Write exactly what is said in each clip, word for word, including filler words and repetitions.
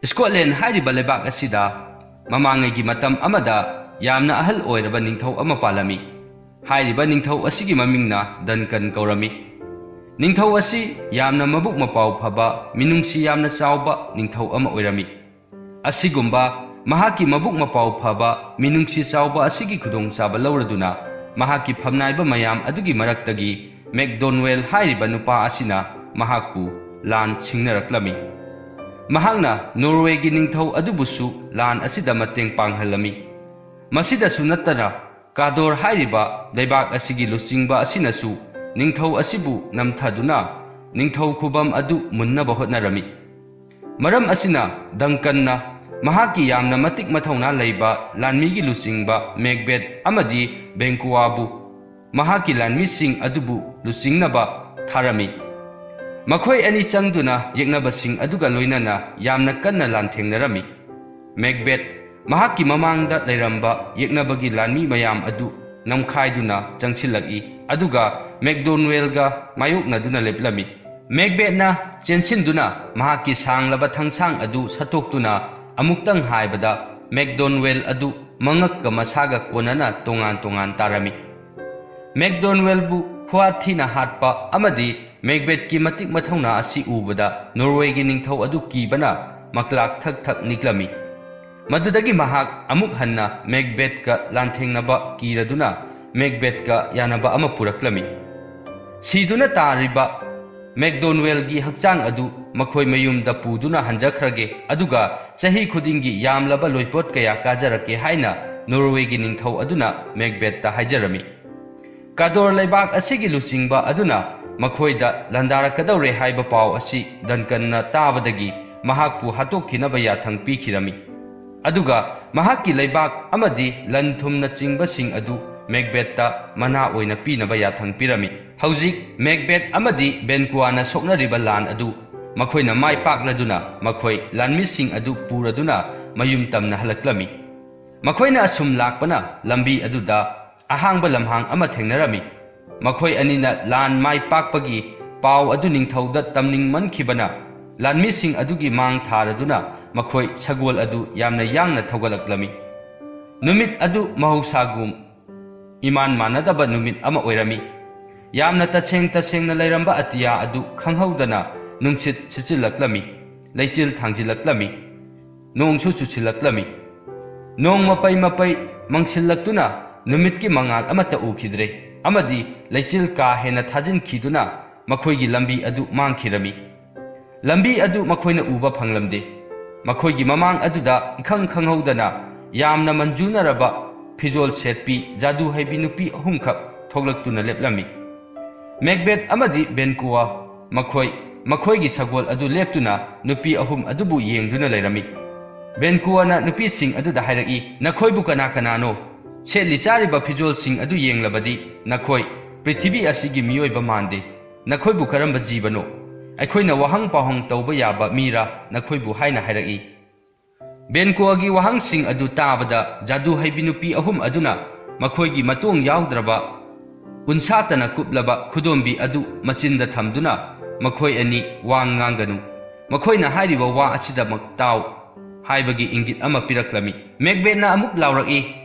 Scotland ꯍꯥꯏꯔꯤꯕ ꯂꯩꯕꯥꯛ ꯑꯁꯤꯗ ꯃꯃꯥꯡꯉꯩꯒꯤ ꯃꯇꯝ ꯑꯃꯗ ꯌꯥꯝꯅ ꯑꯍꯜ ꯑꯣꯏꯔꯕ ꯅꯤꯡꯊꯧ ꯑꯃ ꯄꯥꯜꯂꯝꯃꯤ꯫ ꯍꯥꯏꯔꯤꯕ ꯅꯤꯡꯊꯧ ꯑꯁꯤꯒꯤ ꯃꯃꯤꯡꯅ ꯗꯟꯀꯟ ꯀꯧꯔꯝꯃꯤ꯫ ꯅꯤꯡꯊꯧ ꯑꯁꯤ ꯌꯥꯝꯅ ꯃꯕꯨꯛ ꯃꯄꯥꯎ ꯐꯕ, ꯃꯤꯅꯨꯡꯁꯤ ꯌꯥꯝꯅ ꯆꯥꯎꯕ ꯅꯤꯡꯊꯧ ꯑꯃ ꯑꯣꯏꯔꯝꯃꯤ꯫ ꯑꯁꯤꯒꯨꯝꯕ ꯃꯍꯥꯛꯀꯤ ꯃꯕꯨꯛ ꯃꯄꯥꯎ ꯐꯕ, ꯃꯤꯅꯨꯡꯁꯤ ꯆꯥꯎꯕ ꯑꯁꯤꯒꯤ ꯈꯨꯗꯣꯡꯆꯥꯕ ꯂꯧꯔꯗꯨꯅ, ꯃꯍꯥꯛꯀꯤ ꯐꯝꯅꯥꯏꯕ ꯃꯌꯥꯝ ꯑꯗꯨꯒꯤ ꯃꯔꯛꯇꯒꯤ ꯃꯦꯛꯗꯣꯟꯋꯦꯜ ꯍꯥꯏꯔꯤꯕ ꯅꯨꯄꯥ ꯑꯁꯤꯅ ꯃꯍꯥꯛꯄꯨ ꯂꯥꯟ ꯁꯤꯡꯅꯔꯛꯂꯝꯃꯤ꯫ ꯃꯍꯥꯛꯅ ꯅꯣꯔꯋꯦꯒꯤ ꯅꯤꯡꯊꯧ ꯑꯗꯨꯕꯨꯁꯨ ꯂꯥꯟ ꯑꯁꯤꯗ ꯃꯇꯦꯡ ꯄꯥꯡꯍꯜꯂꯝꯃꯤ꯫ ꯃꯁꯤꯗꯁꯨ ꯅꯠꯇꯅ, ꯀꯥꯗꯣꯔ ꯍꯥꯏꯔꯤꯕ ꯂꯩꯕꯥꯛ ꯑꯁꯤꯒꯤ ꯂꯨꯆꯤꯡꯕ ꯑꯁꯤꯅꯁꯨ ꯅꯤꯡꯊꯧ ꯑꯁꯤꯕꯨ ꯅꯝꯊꯗꯨꯅ ꯅꯤꯡꯊꯧ ꯈꯨꯕꯝ ꯑꯗꯨ ꯃꯨꯟꯅꯕ ꯍꯣꯠꯅꯔꯝꯃꯤ꯫ ꯃꯔꯝ ꯑꯁꯤꯅ, ꯗꯪꯀꯟꯅ ꯃꯍꯥꯛꯀꯤ ꯌꯥꯝꯅ ꯃꯇꯤꯛ ꯃꯊꯧꯅꯥ ꯂꯩꯕ ꯂꯥꯟꯃꯤꯒꯤ ꯂꯨꯆꯤꯡꯕ ꯃꯦꯛꯕꯦꯠ ꯑꯃꯗꯤ ꯕꯦꯡꯀꯨꯋꯥꯕꯨ ꯃꯍꯥꯛꯀꯤ ꯂꯥꯟꯃꯤꯁꯤꯡ ꯑꯗꯨꯕꯨ ꯂꯨꯆꯤꯡꯅꯕ ꯊꯥꯔꯝꯃꯤ꯫ ꯃꯈꯣꯏ ꯑꯅꯤ ꯆꯪꯗꯨꯅ ꯌꯦꯛꯅꯕꯁꯤꯡ ꯑꯗꯨꯒ ꯂꯣꯏꯅꯅ ꯌꯥꯝꯅ ꯀꯟꯅ ꯂꯥꯟꯊꯦꯡꯅꯔꯝꯃꯤ꯫ ꯃꯦꯛꯕꯦꯠ ꯃꯍꯥꯛꯀꯤ ꯃꯃꯥꯡꯗ ꯂꯩꯔꯝꯕ ꯌꯦꯛꯅꯕꯒꯤ ꯂꯥꯟꯃꯤ ꯃꯌꯥꯝ ꯑꯗꯨ ꯅꯝꯈꯥꯏꯗꯨꯅ ꯆꯪꯁꯤꯜꯂꯛꯏ, ꯑꯗꯨꯒ ꯃꯦꯛꯗꯣꯟꯋꯦꯜꯒ ꯃꯥꯌꯣꯛꯅꯗꯨꯅ ꯂꯦꯞꯂꯝꯃꯤ꯫ ꯃꯦꯛꯕꯦꯠꯅ ꯆꯦꯟꯁꯤꯟꯗꯨꯅ ꯃꯍꯥꯛꯀꯤ ꯁꯥꯡꯂꯕ ꯊꯥꯡꯁꯥꯡ ꯑꯗꯨ ꯁꯠꯇꯣꯛꯇꯨꯅ, ꯑꯃꯨꯛꯇꯪ ꯍꯥꯏꯕꯗ, ꯃꯦꯛꯗꯣꯟꯋꯦꯜ ꯑꯗꯨ ꯃꯉꯛꯀ ꯃꯁꯥꯒ ꯀꯣꯟꯅꯅ ꯇꯣꯉꯥꯟ ꯇꯣꯉꯥꯟ ꯇꯥꯔꯝꯃꯤ꯫ ꯃꯦꯛꯗꯣꯟꯋꯦꯜꯕꯨ ꯈꯨꯋꯥ ꯊꯤꯅ ꯍꯥꯠꯄ ꯑꯃꯗꯤ ꯃꯦꯛꯕꯦꯠꯀꯤ ꯃꯇꯤꯛ ꯃꯊꯧꯅꯥ ꯑꯁꯤ ꯎꯕꯗ ꯅꯣꯔꯋꯦꯒꯤ ꯅꯤꯡꯊꯧ ꯑꯗꯨ ꯀꯤꯕꯅ ꯃꯀ꯭ꯂꯥꯛ ꯊꯛ ꯊꯛ ꯅꯤꯛꯂꯝꯃꯤ꯫ ꯃꯗꯨꯗꯒꯤ ꯃꯍꯥꯛ ꯑꯃꯨꯛ ꯍꯟꯅ ꯃꯦꯛꯕꯦꯠꯀ ꯂꯥꯟꯊꯦꯡꯅꯕ ꯀꯤꯔꯗꯨꯅ ꯃꯦꯛꯕꯦꯠꯀ ꯌꯥꯅꯕ ꯑꯃ ꯄꯨꯔꯛꯂꯝꯃꯤ꯫ ꯁꯤꯗꯨꯅ ꯇꯥꯔꯤꯕ ꯃꯦꯛꯗꯣꯟꯋꯦꯜꯒꯤ ꯍꯛꯆꯥꯡ ꯑꯗꯨ ꯃꯈꯣꯏ ꯃꯌꯨꯝꯗ ꯄꯨꯗꯨꯅ ꯍꯟꯖꯈ꯭ꯔꯒꯦ, ꯑꯗꯨꯒ ꯆꯍꯤ ꯈꯨꯗꯤꯡꯒꯤ ꯌꯥꯝꯂꯕ ꯂꯣꯏꯄꯣꯠ ꯀꯌꯥ ꯀꯥꯖꯔꯛꯀꯦ ꯍꯥꯏꯅ ꯅꯣꯔꯋꯦꯒꯤ ꯅꯤꯡꯊꯧ ꯑꯗꯨꯅ ꯃꯦꯛꯕꯦꯠꯇ ꯍꯥꯏꯖꯔꯝꯃꯤ꯫ ꯀꯥꯗꯣꯔ ꯂꯩꯕꯥꯛ ꯑꯁꯤꯒꯤ ꯂꯨꯆꯤꯡꯕ ꯑꯗꯨꯅ ꯃꯈꯣꯏꯗ ꯂꯥꯟꯗꯥꯔꯛꯀꯗꯧꯔꯦ ꯍꯥꯏꯕ ꯄꯥꯎ ꯑꯁꯤ ꯗꯟꯀꯟꯅ ꯇꯥꯕꯗꯒꯤ ꯃꯍꯥꯛꯄꯨ ꯍꯥꯠꯇꯣꯛꯈꯤꯅꯕ ꯌꯥꯊꯪ ꯄꯤꯈꯤꯔꯝꯃꯤ꯫ ꯑꯗꯨꯒ ꯃꯍꯥꯛꯀꯤ ꯂꯩꯕꯥꯛ ꯑꯃꯗꯤ ꯂꯟ ꯊꯨꯝꯅꯆꯤꯡꯕꯁꯤꯡ ꯑꯗꯨ ꯃꯦꯛꯕꯦꯠꯇ ꯃꯅꯥ ꯑꯣꯏꯅ ꯄꯤꯅꯕ ꯌꯥꯊꯪ ꯄꯤꯔꯝꯃꯤ꯫ ꯍꯧꯖꯤꯛ ꯃꯦꯛꯕꯦꯠ ꯑꯃꯗꯤ ꯕꯦꯟꯀꯨꯋꯥꯅ ꯁꯣꯛꯅꯔꯤꯕ ꯂꯥꯟ ꯑꯗꯨ ꯃꯈꯣꯏꯅ ꯃꯥꯏ ꯄꯥꯛꯂꯗꯨꯅ ꯃꯈꯣꯏ ꯂꯥꯟꯃꯤꯁꯤꯡ ꯑꯗꯨ ꯄꯨꯔꯗꯨꯅ ꯃꯌꯨꯝ ꯇꯝꯅ ꯍꯜꯂꯛꯂꯝꯃꯤ꯫ ꯃꯈꯣꯏꯅ ꯑꯁꯨꯝ ꯂꯥꯛꯄꯅ ꯂꯝꯕꯤ ꯑꯗꯨꯗ ꯑꯍꯥꯡꯕ ꯂꯝꯍꯥꯡ ꯑꯃ ꯊꯦꯡꯅꯔꯝꯃꯤ꯫ ꯃꯈꯣꯏ ꯑꯅꯤꯅ ꯂꯥꯟ ꯃꯥꯏ ꯄꯥꯛꯄꯒꯤ ꯄꯥꯎ ꯑꯗꯨ ꯅꯤꯡꯊꯧꯗ ꯇꯝꯅꯤꯡꯃꯟꯈꯤꯕꯅ ꯂꯥꯟꯃꯤꯁꯤꯡ ꯑꯗꯨꯒꯤ ꯃꯥꯡ ꯊꯥꯔꯗꯨꯅ ꯃꯈꯣꯏ ꯁꯒꯣꯜ ꯑꯗꯨ ꯌꯥꯝꯅ ꯌꯥꯡꯅ ꯊꯧꯒꯠꯂꯛꯂꯝꯃꯤ꯫ ꯅꯨꯃꯤꯠ ꯑꯗꯨ ꯃꯍꯧꯁꯥꯒꯨꯝ ꯏꯃꯥꯟ ꯃꯥꯟꯅꯗꯕ ꯅꯨꯃꯤꯠ ꯑꯃ ꯑꯣꯏꯔꯝꯃꯤ꯫ ꯌꯥꯝꯅ ꯇꯁꯦꯡ ꯇꯁꯦꯡꯅ ꯂꯩꯔꯝꯕ ꯑꯇꯤꯌꯥ ꯑꯗꯨ ꯈꯪꯍꯧꯗꯅ ꯅꯨꯡꯁꯤꯠ ꯁꯤꯠꯆꯤꯜꯂꯛꯂꯝꯃꯤ, ꯂꯩꯆꯤꯜ ꯊꯥꯡꯖꯤꯜꯂꯛꯂꯝꯃꯤ, ꯅꯣꯡꯁꯨ ꯆꯨꯁꯤꯜꯂꯛꯂꯝꯃꯤ꯫ ꯅꯣꯡ ꯃꯄꯩ ꯃꯄꯩ ꯃꯪꯁꯤꯜꯂꯛꯇꯨꯅ ꯅꯨꯃꯤꯠꯀꯤ ꯃꯉꯥꯜ ꯑꯃꯠꯇ ꯎꯈꯤꯗ꯭ꯔꯦ, ꯑꯃꯗꯤ ꯂꯩꯆꯤꯜ ꯀꯥ ꯍꯦꯟꯅ ꯊꯥꯖꯤꯟꯈꯤꯗꯨꯅ ꯃꯈꯣꯏꯒꯤ ꯂꯝꯕꯤ ꯑꯗꯨ ꯃꯥꯡꯈꯤꯔꯝꯃꯤ꯫ ꯂꯝꯕꯤ ꯑꯗꯨ ꯃꯈꯣꯏꯅ ꯎꯕ ꯐꯪꯂꯝꯗꯦ꯫ ꯃꯈꯣꯏꯒꯤ ꯃꯃꯥꯡ ꯑꯗꯨꯗ ꯏꯈꯪ ꯈꯪꯍꯧꯗꯅ ꯌꯥꯝꯅ ꯃꯟꯖꯨꯅꯔꯕ ꯐꯤꯖꯣꯜ ꯁꯦꯠꯄꯤ ꯖꯥꯗꯨ ꯍꯩꯕꯤ ꯅꯨꯄꯤ ꯑꯍꯨꯝꯈꯛ ꯊꯣꯛꯂꯛꯇꯨꯅ ꯂꯦꯞꯂꯝꯃꯤ꯫ ꯃꯦꯛꯕꯦꯠ ꯑꯃꯗꯤ ꯕꯦꯟꯀꯨꯋꯥ ꯃꯈꯣꯏ ꯃꯈꯣꯏꯒꯤ ꯁꯒꯣꯜ ꯑꯗꯨ ꯂꯦꯞꯇꯨꯅ ꯅꯨꯄꯤ ꯑꯍꯨꯝ ꯑꯗꯨꯕꯨ ꯌꯦꯡꯗꯨꯅ ꯂꯩꯔꯝꯃꯤ꯫ ꯕꯦꯟꯀꯨꯋꯥꯅ ꯅꯨꯄꯤꯁꯤꯡ ꯑꯗꯨꯗ ꯍꯥꯏꯔꯛꯏ, "ꯅꯈꯣꯏꯕꯨ ꯀꯅꯥ ꯀꯅꯥꯅꯣ? ꯁꯦꯠꯂꯤ ꯆꯥꯔꯤꯕ ꯐꯤꯖꯣꯜꯁꯤꯡ ꯑꯗꯨ ꯌꯦꯡꯂꯕꯗꯤ ꯅꯈꯣꯏ ꯄ꯭ꯔꯤꯊꯤꯕꯤ ꯑꯁꯤꯒꯤ ꯃꯤꯑꯣꯏꯕ ꯃꯥꯟꯗꯦ꯫ ꯅꯈꯣꯏꯕꯨ ꯀꯔꯝꯕ ꯖꯤꯕꯅꯣ? ꯑꯩꯈꯣꯏꯅ ꯋꯥꯍꯪ ꯄꯥꯎꯍꯪ ꯇꯧꯕ ꯌꯥꯕ ꯃꯤꯔꯥ ꯅꯈꯣꯏꯕꯨ?" ꯍꯥꯏꯅ ꯍꯥꯏꯔꯛꯏ꯫ ꯕꯦꯟꯀꯣꯒꯤ ꯋꯥꯍꯪꯁꯤꯡ ꯑꯗꯨ ꯇꯥꯕꯗ ꯖꯥꯗꯨ ꯍꯩꯕꯤ ꯅꯨꯄꯤ ꯑꯍꯨꯝ ꯑꯗꯨꯅ ꯃꯈꯣꯏꯒꯤ ꯃꯇꯣꯡ ꯌꯥꯎꯗ꯭ꯔꯕ ꯎꯟꯁꯥꯇꯅ ꯀꯨꯞꯂꯕ ꯈꯨꯗꯣꯝꯕꯤ ꯑꯗꯨ ꯃꯆꯤꯟꯗ ꯊꯝꯗꯨꯅ, "ꯃꯈꯣꯏ ꯑꯅꯤ ꯋꯥ ꯉꯥꯡꯒꯅꯨ꯫ ꯃꯈꯣꯏꯅ ꯍꯥꯏꯔꯤꯕ ꯋꯥ ꯑꯁꯤꯗꯃꯛ ꯇꯥꯎ" ꯍꯥꯏꯕꯒꯤ ꯏꯪꯒꯤꯠ ꯑꯃ ꯄꯤꯔꯛꯂꯝꯃꯤ꯫ ꯃꯦꯛꯕꯦꯠꯅ ꯑꯃꯨꯛ ꯂꯥꯎꯔꯛꯏ,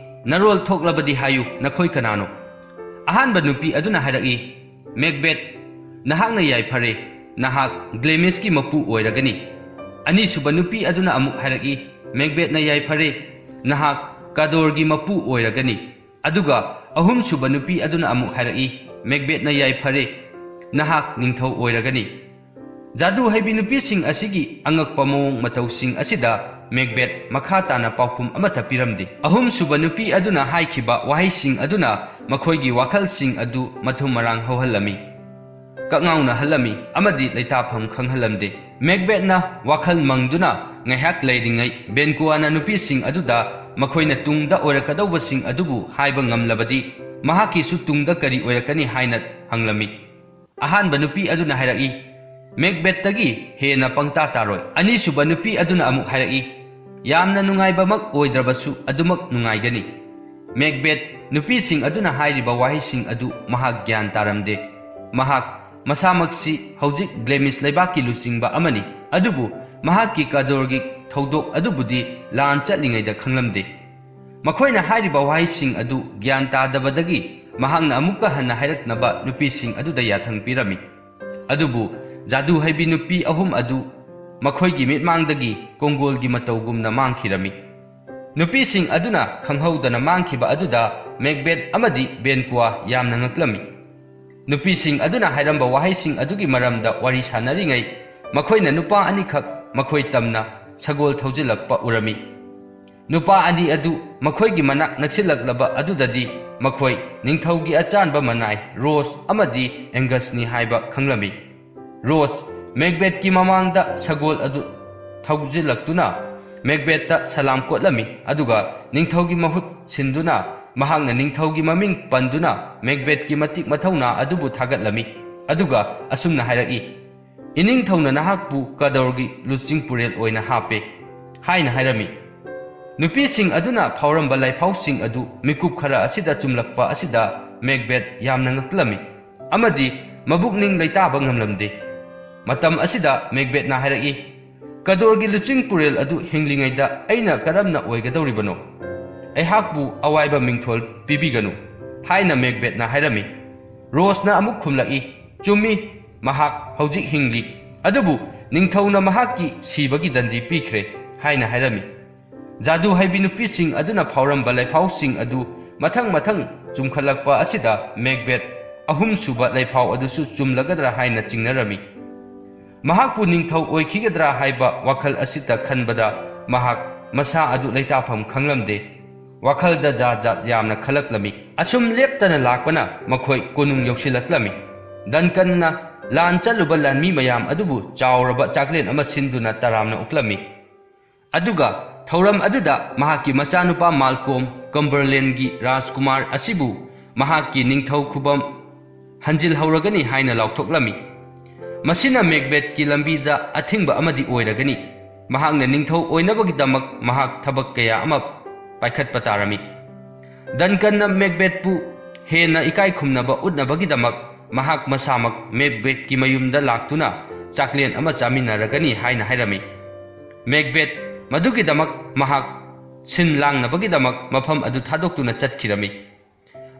"ꯅꯔꯣꯜ ꯊꯣꯛꯂꯕꯗꯤ ꯍꯥꯏꯌꯨ, ꯅꯈꯣꯏ ꯀꯅꯥꯅꯣ?" ꯑꯍꯥꯟꯕ ꯅꯨꯄꯤ ꯑꯗꯨꯅ ꯍꯥꯏꯔꯛꯏ, "ꯃꯦꯛꯕꯦꯠ, ꯅꯍꯥꯛꯅ ꯌꯥꯏꯐꯔꯦ, ꯅꯍꯥꯛ ꯒ꯭ꯂꯦꯃꯤꯁꯀꯤ ꯃꯄꯨ ꯑꯣꯏꯔꯒꯅꯤ"꯫ ꯑꯅꯤꯁꯨꯕ ꯅꯨꯄꯤ ꯑꯗꯨꯅ ꯑꯃꯨꯛ ꯍꯥꯏꯔꯛꯏ, "ꯃꯦꯛꯕꯦꯠꯅ ꯌꯥꯏꯐꯔꯦ, ꯅꯍꯥꯛ ꯀꯥꯗꯣꯔꯒꯤ ꯃꯄꯨ ꯑꯣꯏꯔꯒꯅꯤ"꯫ ꯑꯗꯨꯒ ꯑꯍꯨꯝꯁꯨꯕ ꯅꯨꯄꯤ ꯑꯗꯨꯅ ꯑꯃꯨꯛ ꯍꯥꯏꯔꯛꯏ, "ꯃꯦꯛꯕꯦꯠꯅ ꯌꯥꯏꯐꯔꯦ, ꯅꯍꯥꯛ ꯅꯤꯡꯊꯧ ꯑꯣꯏꯔꯒꯅꯤ"꯫ ꯖꯥꯗꯨ ꯍꯩꯕꯤ ꯅꯨꯄꯤꯁꯤꯡ ꯑꯁꯤꯒꯤ ꯑꯉꯛꯄ ꯃꯑꯣꯡ ꯃꯇꯧꯁꯤꯡ ꯑꯁꯤꯗ ꯃꯦꯛꯕꯦꯠ ꯃꯈꯥ ꯇꯥꯅ ꯄꯥꯎꯈꯨꯝ ꯑꯃꯠꯇ ꯄꯤꯔꯝꯗꯦ꯫ ꯑꯍꯨꯝꯁꯨꯕ ꯅꯨꯄꯤ ꯑꯗꯨꯅ ꯍꯥꯏꯈꯤꯕ ꯋꯥꯍꯩꯁꯤꯡ ꯑꯗꯨꯅ ꯃꯈꯣꯏꯒꯤ ꯋꯥꯈꯜꯁꯤꯡ ꯑꯗꯨ ꯃꯊꯨꯝ ꯃꯔꯥꯡ ꯍꯧꯍꯜꯂꯝꯃꯤ, ꯀꯛꯉꯥꯎꯅꯍꯜꯂꯝꯃꯤ ꯑꯃꯗꯤ ꯂꯩꯇꯥꯐꯝ ꯈꯪꯍꯜꯂꯝꯗꯦ꯫ ꯃꯦꯛꯕꯦꯠꯅ ꯋꯥꯈꯜ ꯃꯪꯗꯨꯅ ꯉꯥꯏꯍꯥꯛ ꯂꯩꯔꯤꯉꯩ, ꯕꯦꯟꯀꯨꯋꯥꯅ ꯅꯨꯄꯤꯁꯤꯡ ꯑꯗꯨꯗ ꯃꯈꯣꯏꯅ ꯇꯨꯡꯗ ꯑꯣꯏꯔꯛꯀꯗꯧꯕꯁꯤꯡ ꯑꯗꯨꯕꯨ ꯍꯥꯏꯕ ꯉꯝꯂꯕꯗꯤ ꯃꯍꯥꯛꯀꯤꯁꯨ ꯇꯨꯡꯗ ꯀꯔꯤ ꯑꯣꯏꯔꯛꯀꯅꯤ ꯍꯥꯏꯅ ꯍꯪꯂꯝꯃꯤ꯫ ꯑꯍꯥꯟꯕ ꯅꯨꯄꯤ ꯑꯗꯨꯅ ꯍꯥꯏꯔꯛꯏ, "ꯃꯦꯛꯕꯦꯠꯇꯒꯤ ꯍꯦꯟꯅ ꯄꯪꯇꯥ ꯇꯥꯔꯣꯏ"꯫ ꯑꯅꯤꯁꯨꯕ ꯅꯨꯄꯤ ꯑꯗꯨꯅ ꯑꯃꯨꯛ ꯍꯥꯏꯔꯛꯏ, "ꯌꯥꯝꯅ ꯅꯨꯡꯉꯥꯏꯕꯃꯛ ꯑꯣꯏꯗ꯭ꯔꯕꯁꯨ ꯑꯗꯨꯃꯛ ꯅꯨꯡꯉꯥꯏꯒꯅꯤ"꯫ ꯃꯦꯛꯕꯦꯠ ꯅꯨꯄꯤꯁꯤꯡ ꯑꯗꯨꯅ ꯍꯥꯏꯔꯤꯕ ꯋꯥꯍꯩꯁꯤꯡ ꯑꯗꯨ ꯃꯍꯥꯛ ꯒ꯭ꯌꯥꯟ ꯇꯥꯔꯝꯗꯦ꯫ ꯃꯍꯥꯛ ꯃꯁꯥꯃꯛꯁꯤ ꯍꯧꯖꯤꯛ ꯒ꯭ꯂꯦꯃꯤꯁ ꯂꯩꯕꯥꯛꯀꯤ ꯂꯨꯆꯤꯡꯕ ꯑꯃꯅꯤ꯫ ꯑꯗꯨꯕꯨ ꯃꯍꯥꯛꯀꯤ ꯀꯗꯣꯔꯒꯤ ꯊꯧꯗꯣꯛ ꯑꯗꯨꯕꯨꯗꯤ ꯂꯥꯟ ꯆꯠꯂꯤꯉꯩꯗ ꯈꯪꯂꯝꯗꯦ꯫ ꯃꯈꯣꯏꯅ ꯍꯥꯏꯔꯤꯕ ꯋꯥꯍꯩꯁꯤꯡ ꯑꯗꯨ ꯒ꯭ꯌꯥꯟ ꯇꯥꯗꯕꯗꯒꯤ ꯃꯍꯥꯛꯅ ꯑꯃꯨꯛꯀ ꯍꯟꯅ ꯍꯥꯏꯔꯛꯅꯕ ꯅꯨꯄꯤꯁꯤꯡ ꯑꯗꯨꯗ ꯌꯥꯊꯪ ꯄꯤꯔꯝꯃꯤ꯫ ꯑꯗꯨꯕꯨ ꯖꯥꯗꯨ ꯍꯩꯕꯤ ꯅꯨꯄꯤ ꯑꯍꯨꯝ ꯑꯗꯨ ꯃꯈꯣꯏꯒꯤ ꯃꯤꯠꯃꯥꯡꯗꯒꯤ ꯀꯣꯡꯒꯣꯜꯒꯤ ꯃꯇꯧꯒꯨꯝꯅ ꯃꯥꯡꯈꯤꯔꯝꯃꯤ꯫ ꯅꯨꯄꯤꯁꯤꯡ ꯑꯗꯨꯅ ꯈꯪꯍꯧꯗꯅ ꯃꯥꯡꯈꯤꯕ ꯑꯗꯨꯗ ꯃꯦꯛꯕꯦꯠ ꯑꯃꯗꯤ ꯕꯦꯟꯀ꯭ꯋꯥ ꯌꯥꯝꯅ ꯉꯛꯂꯝꯃꯤ꯫ ꯅꯨꯄꯤꯁꯤꯡ ꯑꯗꯨꯅ ꯍꯥꯏꯔꯝꯕ ꯋꯥꯍꯩꯁꯤꯡ ꯑꯗꯨꯒꯤ ꯃꯔꯝꯗ ꯋꯥꯔꯤ ꯁꯥꯟꯅꯔꯤꯉꯩ, ꯃꯈꯣꯏꯅ ꯅꯨꯄꯥ ꯑꯅꯤꯈꯛ ꯃꯈꯣꯏ ꯇꯝꯅ ꯁꯒꯣꯜ ꯊꯧꯖꯤꯜꯂꯛꯄ ꯎꯔꯝꯃꯤ꯫ ꯅꯨꯄꯥ ꯑꯅꯤ ꯑꯗꯨ ꯃꯈꯣꯏꯒꯤ ꯃꯅꯥꯛ ꯅꯛꯁꯤꯜꯂꯛꯂꯕ ꯑꯗꯨꯗꯗꯤ ꯃꯈꯣꯏ ꯅꯤꯡꯊꯧꯒꯤ ꯑꯆꯥꯟꯕ ꯃꯅꯥꯏ ꯔꯣꯁ ꯑꯃꯗꯤ ꯑꯦꯡꯒꯁꯅꯤ ꯍꯥꯏꯕ ꯈꯪꯂꯝꯃꯤ꯫ ꯔꯣꯁ ꯃꯦꯛꯕꯦꯠꯀꯤ ꯃꯃꯥꯡꯗ ꯁꯒꯣꯜ ꯑꯗꯨ ꯊꯧꯖꯤꯜꯂꯛꯇꯨꯅ ꯃꯦꯛꯕꯦꯠꯇ ꯁꯂꯥꯝ ꯀꯣꯠꯂꯝꯃꯤ, ꯑꯗꯨꯒ ꯅꯤꯡꯊꯧꯒꯤ ꯃꯍꯨꯠ ꯁꯤꯟꯗꯨꯅ ꯃꯍꯥꯛꯅ ꯅꯤꯡꯊꯧꯒꯤ ꯃꯃꯤꯡ ꯄꯟꯗꯨꯅ ꯃꯦꯛꯕꯦꯠꯀꯤ ꯃꯇꯤꯛ ꯃꯊꯧꯅꯥ ꯑꯗꯨꯕꯨ ꯊꯥꯒꯠꯂꯝꯃꯤ, ꯑꯗꯨꯒ ꯑꯁꯨꯝꯅ ꯍꯥꯏꯔꯛꯏ, "ꯏꯅꯤꯡꯊꯧꯅ ꯅꯍꯥꯛꯄꯨ ꯀꯗꯧꯔꯒꯤ ꯂꯨꯆꯤꯡ ꯄꯨꯔꯦꯜ ꯑꯣꯏꯅ ꯍꯥꯞꯄꯦ" ꯍꯥꯏꯅ ꯍꯥꯏꯔꯝꯃꯤ꯫ ꯅꯨꯄꯤꯁꯤꯡ ꯑꯗꯨꯅ ꯐꯥꯎꯔꯝꯕ ꯂꯥꯏꯐꯥꯎꯁꯤꯡ ꯑꯗꯨ ꯃꯤꯀꯨꯞ ꯈꯔ ꯑꯁꯤꯗ ꯆꯨꯝꯂꯛꯄ ꯑꯁꯤꯗ ꯃꯦꯛꯕꯦꯠ ꯌꯥꯝꯅ ꯉꯛꯂꯝꯃꯤ ꯑꯃꯗꯤ ꯃꯕꯨꯛꯅꯤꯡ ꯂꯩꯇꯥꯕ ꯉꯝꯂꯝꯗꯦ꯫ ꯃꯇꯝ ꯑꯁꯤꯗ ꯃꯦꯛꯕꯦꯠꯅ ꯍꯥꯏꯔꯛꯏ, "ꯀꯗꯣꯔꯒꯤ ꯂꯨꯆꯤꯡ ꯄꯨꯔꯦꯜ ꯑꯗꯨ ꯍꯤꯡꯂꯤꯉꯩꯗ ꯑꯩꯅ ꯀꯔꯝꯅ ꯑꯣꯏꯒꯗꯧꯔꯤꯕꯅꯣ? ꯑꯩꯍꯥꯛꯄꯨ ꯑꯋꯥꯏꯕ ꯃꯤꯡꯊꯣꯜ ꯄꯤꯕꯤꯒꯅꯨ" ꯍꯥꯏꯅ ꯃꯦꯛꯕꯦꯠꯅ ꯍꯥꯏꯔꯝꯃꯤ꯫ ꯔꯣꯁꯅ ꯑꯃꯨꯛ ꯈꯨꯝꯂꯛꯏ, "ꯆꯨꯝꯃꯤ, ꯃꯍꯥꯛ ꯍꯧꯖꯤꯛ ꯍꯤꯡꯂꯤ, ꯑꯗꯨꯕꯨ ꯅꯤꯡꯊꯧꯅ ꯃꯍꯥꯛꯀꯤ ꯁꯤꯕꯒꯤ ꯗꯟꯗꯤ ꯄꯤꯈ꯭ꯔꯦ" ꯍꯥꯏꯅ ꯍꯥꯏꯔꯝꯃꯤ꯫ ꯖꯥꯗꯨ ꯍꯩꯕꯤ ꯅꯨꯄꯤꯁꯤꯡ ꯑꯗꯨꯅ ꯐꯥꯎꯔꯝꯕ ꯂꯥꯏꯐꯥꯎꯁꯤꯡ ꯑꯗꯨ ꯃꯊꯪ ꯃꯊꯪ ꯆꯨꯝꯈꯠꯂꯛꯄ ꯑꯁꯤꯗ ꯃꯦꯛꯕꯦꯠ ꯑꯍꯨꯝꯁꯨꯕ ꯂꯥꯏꯐꯥꯎ ꯑꯗꯨꯁꯨ ꯆꯨꯝꯂꯒꯗ꯭ꯔꯥ ꯍꯥꯏꯅ ꯆꯤꯡꯅꯔꯝꯃꯤ꯫ ꯃꯍꯥꯛꯄꯨ ꯅꯤꯡꯊꯧ ꯑꯣꯏꯈꯤꯒꯗ꯭ꯔꯥ ꯍꯥꯏꯕ ꯋꯥꯈꯜ ꯑꯁꯤꯗ ꯈꯟꯕꯗ ꯃꯍꯥꯛ ꯃꯁꯥ ꯑꯗꯨ ꯂꯩꯇꯥꯐꯝ ꯈꯪꯂꯝꯗꯦ꯫ ꯋꯥꯈꯜꯗ ꯖꯥꯠ ꯖꯥꯠ ꯌꯥꯝꯅ ꯈꯜꯂꯛꯂꯝꯃꯤ꯫ ꯑꯁꯨꯝ ꯂꯦꯞꯇꯅ ꯂꯥꯛꯄꯅ ꯃꯈꯣꯏ ꯀꯣꯅꯨꯡ ꯌꯧꯁꯤꯜꯂꯛꯂꯝꯃꯤ꯫ ꯗꯟꯀꯟꯅ ꯂꯥꯟ ꯆꯠꯂꯨꯕ ꯂꯥꯟꯃꯤ ꯃꯌꯥꯝ ꯑꯗꯨꯕꯨ ꯆꯥꯎꯔꯕ ꯆꯥꯛꯂꯦꯟ ꯑꯃ ꯁꯤꯟꯗꯨꯅ ꯇꯔꯥꯝꯅ ꯑꯣꯛꯂꯝꯃꯤ꯫ ꯑꯗꯨꯒ ꯊꯧꯔꯝ ꯑꯗꯨꯗ ꯃꯍꯥꯛꯀꯤ ꯃꯆꯥꯅꯨꯄꯥ ꯃꯥꯜꯀꯣꯝ, ꯀꯝꯕꯔꯂꯦꯟꯒꯤ ꯔꯥꯖꯀꯨꯃꯥꯔ ꯑꯁꯤꯕꯨ ꯃꯍꯥꯛꯀꯤ ꯅꯤꯡꯊꯧ ꯈꯨꯕꯝ ꯍꯟꯖꯤꯜꯍꯧꯔꯒꯅꯤ ꯍꯥꯏꯅ ꯂꯥꯎꯊꯣꯛꯂꯝꯃꯤ꯫ ꯃꯁꯤꯅ ꯃꯦꯛꯕꯦꯠꯀꯤ ꯂꯝꯕꯤꯗ ꯑꯊꯤꯡꯕ ꯑꯃꯗꯤ ꯑꯣꯏꯔꯒꯅꯤ꯫ ꯃꯍꯥꯛꯅ ꯅꯤꯡꯊꯧ ꯑꯣꯏꯅꯕꯒꯤꯗꯃꯛ ꯃꯍꯥꯛ ꯊꯕꯛ ꯀꯌꯥ ꯑꯃ ꯄꯥꯏꯈꯠꯄ ꯇꯥꯔꯝꯃꯤ꯫ ꯗꯟꯀꯟꯅ ꯃꯦꯛꯕꯦꯠꯄꯨ ꯍꯦꯟꯅ ꯏꯀꯥꯏ ꯈꯨꯝꯅꯕ ꯎꯠꯅꯕꯒꯤꯗꯃꯛ ꯃꯍꯥꯛ ꯃꯁꯥꯃꯛ ꯃꯦꯛꯕꯦꯠꯀꯤ ꯃꯌꯨꯝꯗ ꯂꯥꯛꯇꯨꯅ ꯆꯥꯛꯂꯦꯟ ꯑꯃ ꯆꯥꯃꯤꯟꯅꯔꯒꯅꯤ ꯍꯥꯏꯅ ꯍꯥꯏꯔꯝꯃꯤ꯫ ꯃꯦꯛꯕꯦꯠ ꯃꯗꯨꯒꯤꯗꯃꯛ ꯃꯍꯥꯛ ꯁꯤꯟ ꯂꯥꯡꯅꯕꯒꯤꯗꯃꯛ ꯃꯐꯝ ꯑꯗꯨ ꯊꯥꯗꯣꯛꯇꯨꯅ ꯆꯠꯈꯤꯔꯝꯃꯤ꯫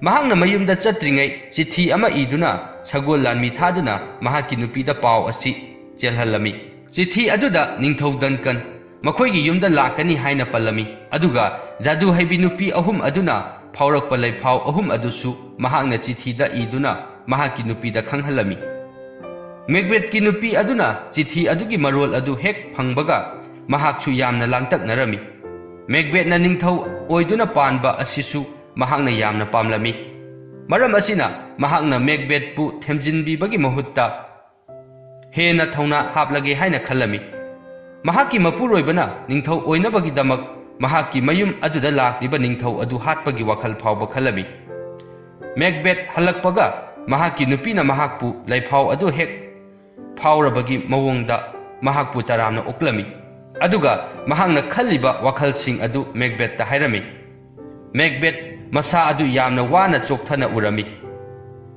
ꯃꯍꯥꯛꯅ ꯃꯌꯨꯝꯗ ꯆꯠꯇ꯭ꯔꯤꯉꯩ ꯆꯤꯊꯤ ꯑꯃ ꯏꯗꯨꯅ ꯁꯒꯣꯜ ꯂꯥꯟꯃꯤ ꯊꯥꯗꯨꯅ ꯃꯍꯥꯛꯀꯤ ꯅꯨꯄꯤꯗ ꯄꯥꯎ ꯑꯁꯤ ꯆꯦꯜꯍꯜꯂꯝꯃꯤ꯫ ꯆꯤꯊꯤ ꯑꯗꯨꯗ ꯅꯤꯡꯊꯧ ꯗꯟꯀꯟ ꯃꯈꯣꯏꯒꯤ ꯌꯨꯝꯗ ꯂꯥꯛꯀꯅꯤ ꯍꯥꯏꯅ ꯄꯜꯂꯝꯃꯤ, ꯑꯗꯨꯒ ꯖꯥꯗꯨ ꯍꯩꯕꯤ ꯅꯨꯄꯤ ꯑꯍꯨꯝ ꯑꯗꯨꯅ ꯐꯥꯎꯔꯛꯄ ꯂꯩꯐꯥꯎ ꯑꯍꯨꯝ ꯑꯗꯨꯁꯨ ꯃꯍꯥꯛꯅ ꯆꯤꯊꯤꯗ ꯏꯗꯨꯅ ꯃꯍꯥꯛꯀꯤ ꯅꯨꯄꯤꯗ ꯈꯪꯍꯜꯂꯝꯃꯤ꯫ ꯃꯦꯛꯕꯦꯠꯀꯤ ꯅꯨꯄꯤ ꯑꯗꯨꯅ ꯆꯤꯊꯤ ꯑꯗꯨꯒꯤ ꯃꯔꯣꯜ ꯑꯗꯨ ꯍꯦꯛ ꯐꯪꯕꯒ ꯃꯍꯥꯛꯁꯨ ꯌꯥꯝꯅ ꯂꯥꯡꯇꯛꯅꯔꯝꯃꯤ꯫ ꯃꯦꯛꯕꯦꯠꯅ ꯅꯤꯡꯊꯧ ꯑꯣꯏꯗꯨꯅ ꯄꯥꯟꯕ ꯑꯁꯤꯁꯨ ꯃꯍꯥꯛꯅ ꯌꯥꯝꯅ ꯄꯥꯝꯂꯝꯃꯤ꯫ ꯃꯔꯝ ꯑꯁꯤꯅ ꯃꯍꯥꯛꯅ ꯃꯦꯛꯕꯦꯠꯄꯨ ꯊꯦꯝꯖꯤꯟꯕꯤꯕꯒꯤ ꯃꯍꯨꯠꯇ ꯍꯦꯟꯅ ꯊꯧꯅꯥ ꯍꯥꯞꯂꯒꯦ ꯍꯥꯏꯅ ꯈꯜꯂꯝꯃꯤ꯫ ꯃꯍꯥꯛꯀꯤ ꯃꯄꯨꯔꯣꯏꯕꯅ ꯅꯤꯡꯊꯧ ꯑꯣꯏꯅꯕꯒꯤꯗꯃꯛ ꯃꯍꯥꯛꯀꯤ ꯃꯌꯨꯝ ꯑꯗꯨꯗ ꯂꯥꯛꯂꯤꯕ ꯅꯤꯡꯊꯧ ꯑꯗꯨ ꯍꯥꯠꯄꯒꯤ ꯋꯥꯈꯜ ꯐꯥꯎꯕ ꯈꯜꯂꯝꯃꯤ꯫ ꯃꯦꯛꯕꯦꯠ ꯍꯜꯂꯛꯄꯒ ꯃꯍꯥꯛꯀꯤ ꯅꯨꯄꯤꯅ ꯃꯍꯥꯛꯄꯨ ꯂꯩꯐꯥꯎ ꯑꯗꯨ ꯍꯦꯛ ꯐꯥꯎꯔꯕꯒꯤ ꯃꯑꯣꯡꯗ ꯃꯍꯥꯛꯄꯨ ꯇꯔꯥꯝꯅ ꯑꯣꯛꯂꯝꯃꯤ, ꯑꯗꯨꯒ ꯃꯍꯥꯛꯅ ꯈꯜꯂꯤꯕ ꯋꯥꯈꯜꯁꯤꯡ ꯑꯗꯨ ꯃꯦꯛꯕꯦꯠꯇ ꯍꯥꯏꯔꯝꯃꯤ꯫ ꯃꯦꯛꯕꯦꯠ ꯃꯁꯥ ꯑꯗꯨ ꯌꯥꯝꯅ ꯋꯥꯅ ꯆꯣꯛꯊꯅ ꯎꯔꯝꯃꯤ꯫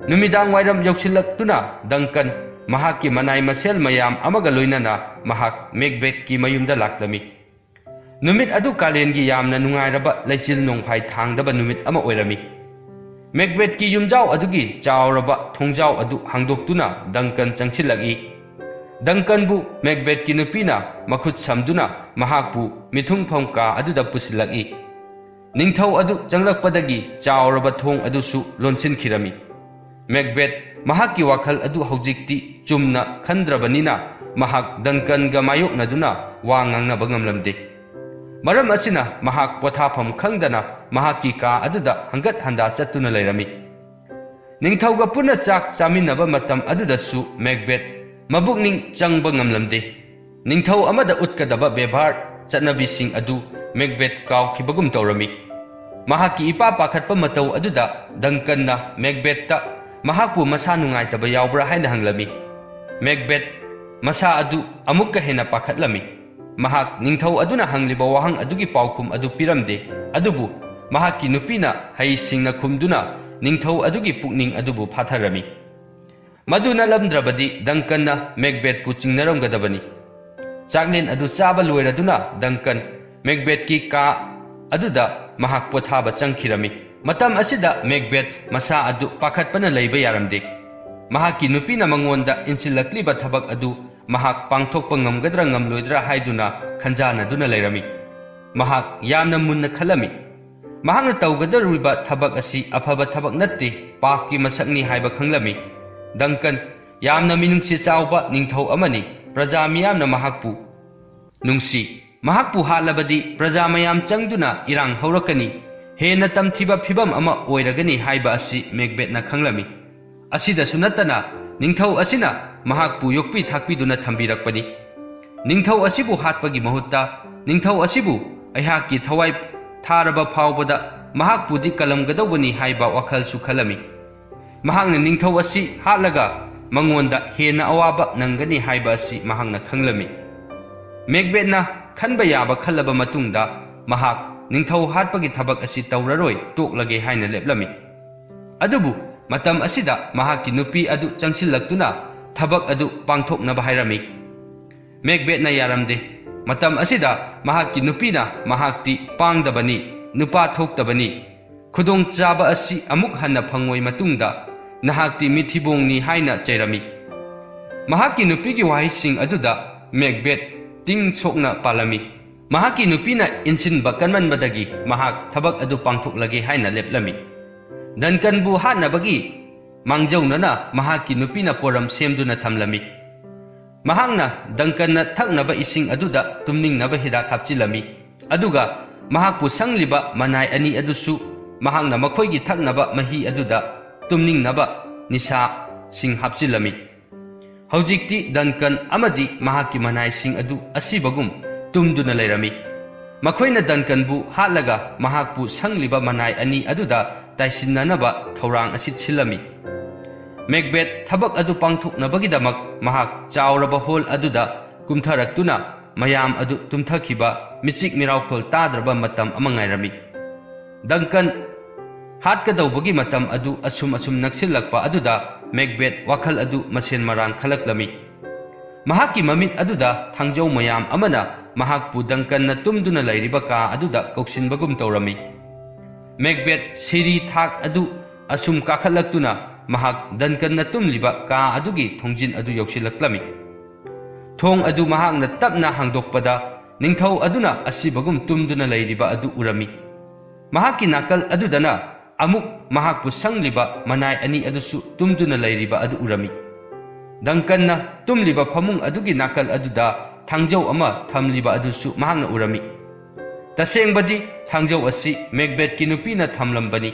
ꯅꯨꯃꯤꯗꯥꯡ ꯋꯥꯏꯔꯝ ꯌꯧꯁꯤꯜꯂꯛꯇꯨꯅ ꯗꯪꯀꯟ ꯃꯍꯥꯛꯀꯤ ꯃꯅꯥꯏ ꯃꯁꯦꯜ ꯃꯌꯥꯝ ꯑꯃꯒ ꯂꯣꯏꯅꯅ ꯃꯍꯥꯛ ꯃꯦꯛꯕꯦꯠꯀꯤ ꯃꯌꯨꯝꯗ ꯂꯥꯛꯂꯝꯃꯤ꯫ ꯅꯨꯃꯤꯠ ꯑꯗꯨ ꯀꯥꯂꯦꯟꯒꯤ ꯌꯥꯝꯅ ꯅꯨꯡꯉꯥꯏꯔꯕ ꯂꯩꯆꯤꯜ ꯅꯣꯡꯐꯥꯏ ꯊꯥꯡꯗꯕ ꯅꯨꯃꯤꯠ ꯑꯃ ꯑꯣꯏꯔꯝꯃꯤ꯫ ꯃꯦꯛꯕꯦꯠꯀꯤ ꯌꯨꯝꯖꯥꯎ ꯑꯗꯨꯒꯤ ꯆꯥꯎꯔꯕ ꯊꯣꯡꯖꯥꯎ ꯑꯗꯨ ꯍꯥꯡꯗꯣꯛꯇꯨꯅ ꯗꯪꯀꯟ ꯆꯪꯁꯤꯜꯂꯛꯏ꯫ ꯗꯪꯀꯟꯕꯨ ꯃꯦꯛꯕꯦꯠꯀꯤ ꯅꯨꯄꯤꯅ ꯃꯈꯨꯠ ꯁꯝꯗꯨꯅ ꯃꯍꯥꯛꯄꯨ ꯃꯤꯊꯨꯡꯐꯝ ꯀꯥ ꯑꯗꯨꯗ ꯄꯨꯁꯤꯜꯂꯛꯏ꯫ ꯅꯤꯡꯊꯧ ꯑꯗꯨ ꯆꯪꯂꯛꯄꯗꯒꯤ ꯆꯥꯎꯔꯕ ꯊꯣꯡ ꯑꯗꯨꯁꯨ ꯂꯣꯟꯁꯤꯟꯈꯤꯔꯝꯃꯤ꯫ ꯃꯦꯛꯕꯦꯠ ꯃꯍꯥꯛꯀꯤ ꯋꯥꯈꯜ ꯑꯗꯨ ꯍꯧꯖꯤꯛꯇꯤ ꯆꯨꯝꯅ ꯈꯟꯗ꯭ꯔꯕꯅꯤꯅ ꯃꯍꯥꯛ ꯗꯪꯀꯟꯒ ꯃꯥꯌꯣꯛꯅꯗꯨꯅ ꯋꯥ ꯉꯥꯡꯅꯕ ꯉꯝꯂꯝꯗꯦ꯫ ꯃꯔꯝ ꯑꯁꯤꯅ ꯃꯍꯥꯛ ꯄꯣꯊꯥꯐꯝ ꯈꯪꯗꯅ ꯃꯍꯥꯛꯀꯤ ꯀꯥ ꯑꯗꯨꯗ ꯍꯪꯒꯠ ꯍꯟꯗꯥ ꯆꯠꯇꯨꯅ ꯂꯩꯔꯝꯃꯤ꯫ ꯅꯤꯡꯊꯧꯒ ꯄꯨꯟꯅ ꯆꯥꯛ ꯆꯥꯃꯤꯟꯅꯕ ꯃꯇꯝ ꯑꯗꯨꯗꯁꯨ ꯃꯦꯛꯕꯦꯠ ꯃꯕꯨꯛꯅꯤꯡ ꯆꯪꯕ ꯉꯝꯂꯝꯗꯦ꯫ ꯅꯤꯡꯊꯧ ꯑꯃꯗ ꯎꯠꯀꯗꯕ ꯕꯦꯕꯥꯔ ꯆꯠꯅꯕꯤꯁꯤꯡ ꯑꯗꯨ ꯃꯦꯛꯕꯦꯠ ꯀꯥꯎꯈꯤꯕꯒꯨꯝ ꯇꯧꯔꯝꯃꯤ꯫ ꯃꯍꯥꯛꯀꯤ ꯏꯄꯥ ꯄꯥꯈꯠꯄ ꯃꯇꯧ ꯑꯗꯨꯗ ꯗꯪꯀꯟꯅ ꯃꯦꯛꯕꯦꯠꯇ ꯃꯍꯥꯛꯄꯨ ꯃꯁꯥ ꯅꯨꯡꯉꯥꯏꯇꯕ ꯌꯥꯎꯕ꯭ꯔꯥ ꯍꯥꯏꯅ ꯍꯪꯂꯝꯃꯤ꯫ ꯃꯦꯛꯕꯦꯠ ꯃꯁꯥ ꯑꯗꯨ ꯑꯃꯨꯛꯀ ꯍꯦꯟꯅ ꯄꯥꯈꯠꯂꯝꯃꯤ꯫ ꯃꯍꯥꯛ ꯅꯤꯡꯊꯧ ꯑꯗꯨꯅ ꯍꯪꯂꯤꯕ ꯋꯥꯍꯪ ꯑꯗꯨꯒꯤ ꯄꯥꯎꯈꯨꯝ ꯑꯗꯨ ꯄꯤꯔꯝꯗꯦ, ꯑꯗꯨꯕꯨ ꯃꯍꯥꯛꯀꯤ ꯅꯨꯄꯤꯅ ꯍꯩꯁꯤꯡꯅ ꯈꯨꯝꯗꯨꯅ ꯅꯤꯡꯊꯧ ꯑꯗꯨꯒꯤ ꯄꯨꯛꯅꯤꯡ ꯑꯗꯨꯕꯨ ꯐꯥꯊꯔꯝꯃꯤ꯫ ꯃꯗꯨ ꯅꯠꯂꯝꯗ꯭ꯔꯕꯗꯤ ꯗꯪꯀꯟꯅ ꯃꯦꯛꯕꯦꯠꯄꯨ ꯆꯤꯡꯅꯔꯝꯒꯗꯕꯅꯤ꯫ ꯆꯥꯛꯂꯦꯟ ꯑꯗꯨ ꯆꯥꯕ ꯂꯣꯏꯔꯗꯨꯅ ꯗꯪꯀꯟ ꯃꯦꯛꯕꯦꯠꯀꯤ ꯀꯥ ꯑꯗꯨꯗ ꯃꯍꯥꯛ ꯄꯣꯊꯥꯕ ꯆꯪꯈꯤꯔꯝꯃꯤ꯫ ꯃꯇꯝ ꯑꯁꯤꯗ ꯃꯦꯛꯕꯦꯠ ꯃꯁꯥ ꯑꯗꯨ ꯄꯥꯈꯠꯄꯅ ꯂꯩꯕ ꯌꯥꯔꯝꯗꯦ꯫ ꯃꯍꯥꯛꯀꯤ ꯅꯨꯄꯤꯅ ꯃꯉꯣꯟꯗ ꯏꯟꯁꯤꯜꯂꯛꯂꯤꯕ ꯊꯕꯛ ꯑꯗꯨ ꯃꯍꯥꯛ ꯄꯥꯡꯊꯣꯛꯄ ꯉꯝꯒꯗ꯭ꯔꯥ ꯉꯝꯂꯣꯏꯗ꯭ꯔꯥ ꯍꯥꯏꯗꯨꯅ ꯈꯟꯖꯥꯟꯅꯗꯨꯅ ꯂꯩꯔꯝꯃꯤ꯫ ꯃꯍꯥꯛ ꯌꯥꯝꯅ ꯃꯨꯟꯅ ꯈꯜꯂꯝꯃꯤ꯫ ꯃꯍꯥꯛꯅ ꯇꯧꯒꯗꯧꯔꯤꯕ ꯊꯕꯛ ꯑꯁꯤ ꯑꯐꯕ ꯊꯕꯛ ꯅꯠꯇꯦ, ꯄꯥꯞꯀꯤ ꯃꯁꯛꯅꯤ ꯍꯥꯏꯕ ꯈꯪꯂꯝꯃꯤ꯫ ꯗꯪꯀꯟ ꯌꯥꯝꯅ ꯃꯤꯅꯨꯡꯁꯤ ꯆꯥꯎꯕ ꯅꯤꯡꯊꯧ ꯑꯃꯅꯤ꯫ ꯄ꯭ꯔꯖꯥ ꯃꯤꯌꯥꯝꯅ ꯃꯍꯥꯛꯄꯨ ꯅꯨꯡꯁꯤ꯫ ꯃꯍꯥꯛꯄꯨ ꯍꯥꯠꯂꯕꯗꯤ ꯄ꯭ꯔꯖꯥ ꯃꯌꯥꯝ ꯆꯪꯗꯨꯅ ꯏꯔꯥꯡ ꯍꯧꯔꯛꯀꯅꯤ, ꯍꯦꯟꯅ ꯇꯝꯊꯤꯕ ꯐꯤꯚꯝ ꯑꯃ ꯑꯣꯏꯔꯒꯅꯤ ꯍꯥꯏꯕ ꯑꯁꯤ ꯃꯦꯛꯕꯦꯠꯅ ꯈꯪꯂꯝꯃꯤ꯫ ꯑꯁꯤꯗꯁꯨ ꯅꯠꯇꯅ, ꯅꯤꯡꯊꯧ ꯑꯁꯤꯅ ꯃꯍꯥꯛꯄꯨ ꯌꯣꯛꯄꯤ ꯊꯥꯛꯄꯤꯗꯨꯅ ꯊꯝꯕꯤꯔꯛꯄꯅꯤ꯫ ꯅꯤꯡꯊꯧ ꯑꯁꯤꯕꯨ ꯍꯥꯠꯄꯒꯤ ꯃꯍꯨꯠꯇ, ꯅꯤꯡꯊꯧ ꯑꯁꯤꯕꯨ ꯑꯩꯍꯥꯛꯀꯤ ꯊꯋꯥꯏ ꯊꯥꯔꯕ ꯐꯥꯎꯕꯗ ꯃꯍꯥꯛꯄꯨꯗꯤ ꯀꯜꯂꯝꯒꯗꯧꯕꯅꯤ ꯍꯥꯏꯕ ꯋꯥꯈꯜꯁꯨ ꯈꯜꯂꯝꯃꯤ꯫ ꯃꯍꯥꯛꯅ ꯅꯤꯡꯊꯧ ꯑꯁꯤ ꯍꯥꯠꯂꯒ ꯃꯉꯣꯟꯗ ꯍꯦꯟꯅ ꯑꯋꯥꯕ ꯅꯪꯒꯅꯤ ꯍꯥꯏꯕ ꯑꯁꯤ ꯃꯍꯥꯛꯅ ꯈꯪꯂꯝꯃꯤ꯫ ꯃꯦꯛꯕꯦꯠꯅ ꯈꯟꯕ ꯌꯥꯕ ꯈꯜꯂꯕ ꯃꯇꯨꯡꯗ, ꯃꯍꯥꯛ ꯅꯤꯡꯊꯧ ꯍꯥꯠꯄꯒꯤ ꯊꯕꯛ ꯑꯁꯤ ꯇꯧꯔꯔꯣꯏ, ꯇꯣꯛꯂꯒꯦ ꯍꯥꯏꯅ ꯂꯦꯞꯂꯝꯃꯤ꯫ ꯑꯗꯨꯕꯨ ꯃꯇꯝ ꯑꯁꯤꯗ ꯃꯍꯥꯛꯀꯤ ꯅꯨꯄꯤ ꯑꯗꯨ ꯆꯪꯁꯤꯜꯂꯛꯇꯨꯅ ꯊꯕꯛ ꯑꯗꯨ ꯄꯥꯡꯊꯣꯛꯅꯕ ꯍꯥꯏꯔꯝꯃꯤ꯫ ꯃꯦꯛꯕꯦꯠꯅ ꯌꯥꯔꯝꯗꯦ꯫ ꯃꯇꯝ ꯑꯁꯤꯗ ꯃꯍꯥꯛꯀꯤ ꯅꯨꯄꯤꯅ ꯃꯍꯥꯛꯇꯤ ꯄꯥꯡꯗꯕꯅꯤ, ꯅꯨꯄꯥ ꯊꯣꯛꯇꯕꯅꯤ, ꯈꯨꯗꯣꯡꯆꯥꯕ ꯑꯁꯤ ꯑꯃꯨꯛ ꯍꯟꯅ ꯐꯪꯉꯣꯏ, ꯃꯇꯨꯡꯗ ꯅꯍꯥꯛꯇꯤ ꯃꯤꯊꯤꯕꯣꯡꯅꯤ ꯍꯥꯏꯅ ꯆꯩꯔꯝꯃꯤ꯫ ꯃꯍꯥꯛꯀꯤ ꯅꯨꯄꯤꯒꯤ ꯋꯥꯍꯩꯁꯤꯡ ꯑꯗꯨꯗ ꯃꯦꯛꯕꯦꯠ ꯇꯤꯡ ꯁꯣꯛꯅ ꯄꯥꯜꯂꯝꯃꯤ꯫ ꯃꯍꯥꯛꯀꯤ ꯅꯨꯄꯤꯅ ꯏꯟꯁꯤꯟꯕ ꯀꯟꯃꯟꯕꯗꯒꯤ ꯃꯍꯥꯛ ꯊꯕꯛ ꯑꯗꯨ ꯄꯥꯡꯊꯣꯛꯂꯒꯦ ꯍꯥꯏꯅ ꯂꯦꯞꯂꯝꯃꯤ꯫ ꯗꯟꯀꯟꯕꯨ ꯍꯥꯠꯅꯕꯒꯤ ꯃꯥꯡꯖꯧꯅꯅ ꯃꯍꯥꯛꯀꯤ ꯅꯨꯄꯤꯅ ꯄꯣꯔꯝ ꯁꯦꯝꯗꯨꯅ ꯊꯝꯂꯝꯃꯤ꯫ ꯃꯍꯥꯛꯅ ꯗꯪꯀꯟꯅ ꯊꯛꯅꯕ ꯏꯁꯤꯡ ꯑꯗꯨꯗ ꯇꯨꯝꯅꯤꯡꯅꯕ ꯍꯤꯗꯥꯛ ꯍꯥꯞꯆꯤꯜꯂꯝꯃꯤ, ꯑꯗꯨꯒ ꯃꯍꯥꯛꯄꯨ ꯁꯪꯂꯤꯕ ꯃꯅꯥꯏ ꯑꯅꯤ ꯑꯗꯨꯁꯨ ꯃꯍꯥꯛꯅ ꯃꯈꯣꯏꯒꯤ ꯊꯛꯅꯕ ꯃꯍꯤ ꯑꯗꯨꯗ ꯇꯨꯝꯅꯤꯡꯅꯕ ꯅꯤꯁꯥꯁꯤꯡ ꯍꯥꯞꯆꯤꯜꯂꯝꯃꯤ꯫ ꯍꯧꯖꯤꯛꯇꯤ ꯗꯟꯀꯟ ꯑꯃꯗꯤ ꯃꯍꯥꯛꯀꯤ ꯃꯅꯥꯏꯁꯤꯡ ꯑꯗꯨ ꯑꯁꯤꯕꯒꯨꯝ ꯇꯨꯝꯗꯨꯅ ꯂꯩꯔꯝꯃꯤ꯫ ꯃꯈꯣꯏꯅ ꯗꯟꯀꯟꯕꯨ ꯍꯥꯠꯂꯒ ꯃꯍꯥꯛꯄꯨ ꯁꯪꯂꯤꯕ ꯃꯅꯥꯏ ꯑꯅꯤ ꯑꯗꯨꯗ ꯇꯥꯏꯁꯤꯟꯅꯅꯕ ꯊꯧꯔꯥꯡ ꯑꯁꯤ ꯁꯤꯜꯂꯝꯃꯤ꯫ ꯃꯦꯛꯕꯦꯠ ꯊꯕꯛ ꯑꯗꯨ ꯄꯥꯡꯊꯣꯛꯅꯕꯒꯤꯗꯃꯛ ꯃꯍꯥꯛ ꯆꯥꯎꯔꯕ ꯍꯣꯜ ꯑꯗꯨꯗ ꯀꯨꯝꯊꯔꯛꯇꯨꯅ ꯃꯌꯥꯝ ꯑꯗꯨ ꯇꯨꯝꯊꯈꯤꯕ, ꯃꯤꯆꯤꯛ ꯃꯤꯔꯥꯎꯈꯣꯜ ꯇꯥꯗ꯭ꯔꯕ ꯃꯇꯝ ꯑꯃ ꯉꯥꯏꯔꯝꯃꯤ꯫ ꯗꯪꯀꯟ ꯍꯥꯠꯀꯗꯧꯕꯒꯤ ꯃꯇꯝ ꯑꯗꯨ ꯑꯁꯨꯝ ꯑꯁꯨꯝ ꯅꯛꯁꯤꯜꯂꯛꯄ ꯑꯗꯨꯗ ꯃꯦꯛꯕꯦꯠ ꯋꯥꯈꯜ ꯑꯗꯨ ꯃꯁꯦꯟ ꯃꯔꯥꯡ ꯈꯜꯂꯛꯂꯝꯃꯤ꯫ ꯃꯍꯥꯛꯀꯤ ꯃꯃꯤꯠ ꯑꯗꯨꯗ ꯊꯥꯡꯖꯧ ꯃꯌꯥꯝ ꯑꯃꯅ ꯃꯍꯥꯛꯄꯨ ꯗꯪꯀꯟꯅ ꯇꯨꯝꯗꯨꯅ ꯂꯩꯔꯤꯕ ꯀꯥ ꯑꯗꯨꯗ ꯀꯧꯁꯤꯟꯕꯒꯨꯝ ꯇꯧꯔꯝꯃꯤ꯫ ꯃꯦꯛꯕꯦꯠ ꯁꯤꯔꯤ ꯊꯥꯛ ꯑꯗꯨ ꯑꯁꯨꯝ ꯀꯥꯈꯠꯂꯛꯇꯨꯅ ꯃꯍꯥꯛ ꯗꯪꯀꯟꯅ ꯇꯨꯝꯂꯤꯕ ꯀꯥ ꯑꯗꯨꯒꯤ ꯊꯣꯡꯖꯤꯟ ꯑꯗꯨ ꯌꯧꯁꯤꯜꯂꯛꯂꯝꯃꯤ꯫ ꯊꯣꯡ ꯑꯗꯨ ꯃꯍꯥꯛꯅ ꯇꯞꯅ ꯍꯥꯡꯗꯣꯛꯄꯗ, ꯅꯤꯡꯊꯧ ꯑꯗꯨꯅ ꯑꯁꯤꯕꯒꯨꯝ ꯇꯨꯝꯗꯨꯅ ꯂꯩꯔꯤꯕ ꯑꯗꯨ ꯎꯔꯝꯃꯤ꯫ ꯃꯍꯥꯛꯀꯤ ꯅꯥꯀꯜ ꯑꯗꯨꯗꯅ ꯑꯃꯨꯛ ꯃꯍꯥꯛꯄꯨ ꯁꯪꯂꯤꯕ ꯃꯅꯥꯏ ꯑꯅꯤ ꯑꯗꯨꯁꯨ ꯇꯨꯝꯗꯨꯅ ꯂꯩꯔꯤꯕ ꯑꯗꯨ ꯎꯔꯝꯃꯤ꯫ ꯗꯪꯀꯟꯅ ꯇꯨꯝꯂꯤꯕ ꯐꯃꯨꯡ ꯑꯗꯨꯒꯤ ꯅꯥꯀꯜ ꯑꯗꯨꯗ ꯊꯥꯡꯖꯧ ꯑꯃ ꯊꯝꯂꯤꯕ ꯑꯗꯨꯁꯨ ꯃꯍꯥꯛꯅ ꯎꯔꯝꯃꯤ꯫ ꯇꯁꯦꯡꯕꯗꯤ, ꯊꯥꯡꯖꯧ ꯑꯁꯤ ꯃꯦꯛꯕꯦꯠꯀꯤ ꯅꯨꯄꯤꯅ ꯊꯝꯂꯝꯕꯅꯤ꯫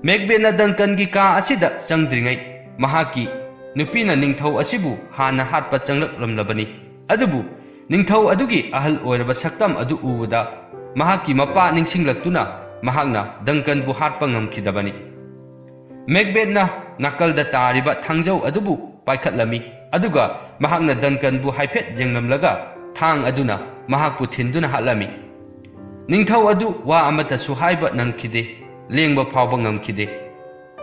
ꯃꯦꯛꯕꯦꯠꯅ ꯗꯪꯀꯟꯒꯤ ꯀꯥ ꯑꯁꯤꯗ ꯆꯪꯗ꯭ꯔꯤꯉꯩ, ꯃꯍꯥꯛꯀꯤ ꯅꯨꯄꯤꯅ ꯅꯤꯡꯊꯧ ꯑꯁꯤꯕꯨ ꯍꯥꯟꯅ ꯍꯥꯠꯄ ꯆꯪꯂꯛꯂꯝꯂꯕꯅꯤ꯫ ꯑꯗꯨꯕꯨ ꯅꯤꯡꯊꯧ ꯑꯗꯨꯒꯤ ꯑꯍꯜ ꯑꯣꯏꯔꯕ ꯁꯛꯇꯝ ꯑꯗꯨ ꯎꯕꯗ, ꯃꯍꯥꯛꯀꯤ ꯃꯄꯥ ꯅꯤꯡꯁꯤꯡꯂꯛꯇꯨꯅ ꯃꯍꯥꯛꯅ ꯗꯪꯀꯟꯕꯨ ꯍꯥꯠꯄ ꯉꯝꯈꯤꯗꯕꯅꯤ꯫ ꯃꯦꯛꯕꯦꯠꯅ ꯅꯥꯀꯜꯗ ꯇꯥꯔꯤꯕ ꯊꯥꯡꯖꯧ ꯑꯗꯨꯕꯨ ꯄꯥꯏꯈꯠꯂꯝꯃꯤ, ꯑꯗꯨꯒ ꯃꯍꯥꯛꯅ ꯗꯪꯀꯟꯕꯨ ꯍꯥꯏꯐꯦꯠ ꯌꯦꯡꯂꯝꯂꯒ ꯊꯥꯡ ꯑꯗꯨꯅ ꯃꯍꯥꯛꯄꯨ ꯊꯤꯟꯗꯨꯅ ꯍꯥꯠꯂꯝꯃꯤ꯫ ꯅꯤꯡꯊꯧ ꯑꯗꯨ ꯋꯥ ꯑꯃꯠꯇꯁꯨ ꯍꯥꯏꯕ ꯅꯪꯈꯤꯗꯦ, ꯂꯦꯡꯕ ꯐꯥꯎꯕ ꯉꯝꯈꯤꯗꯦ꯫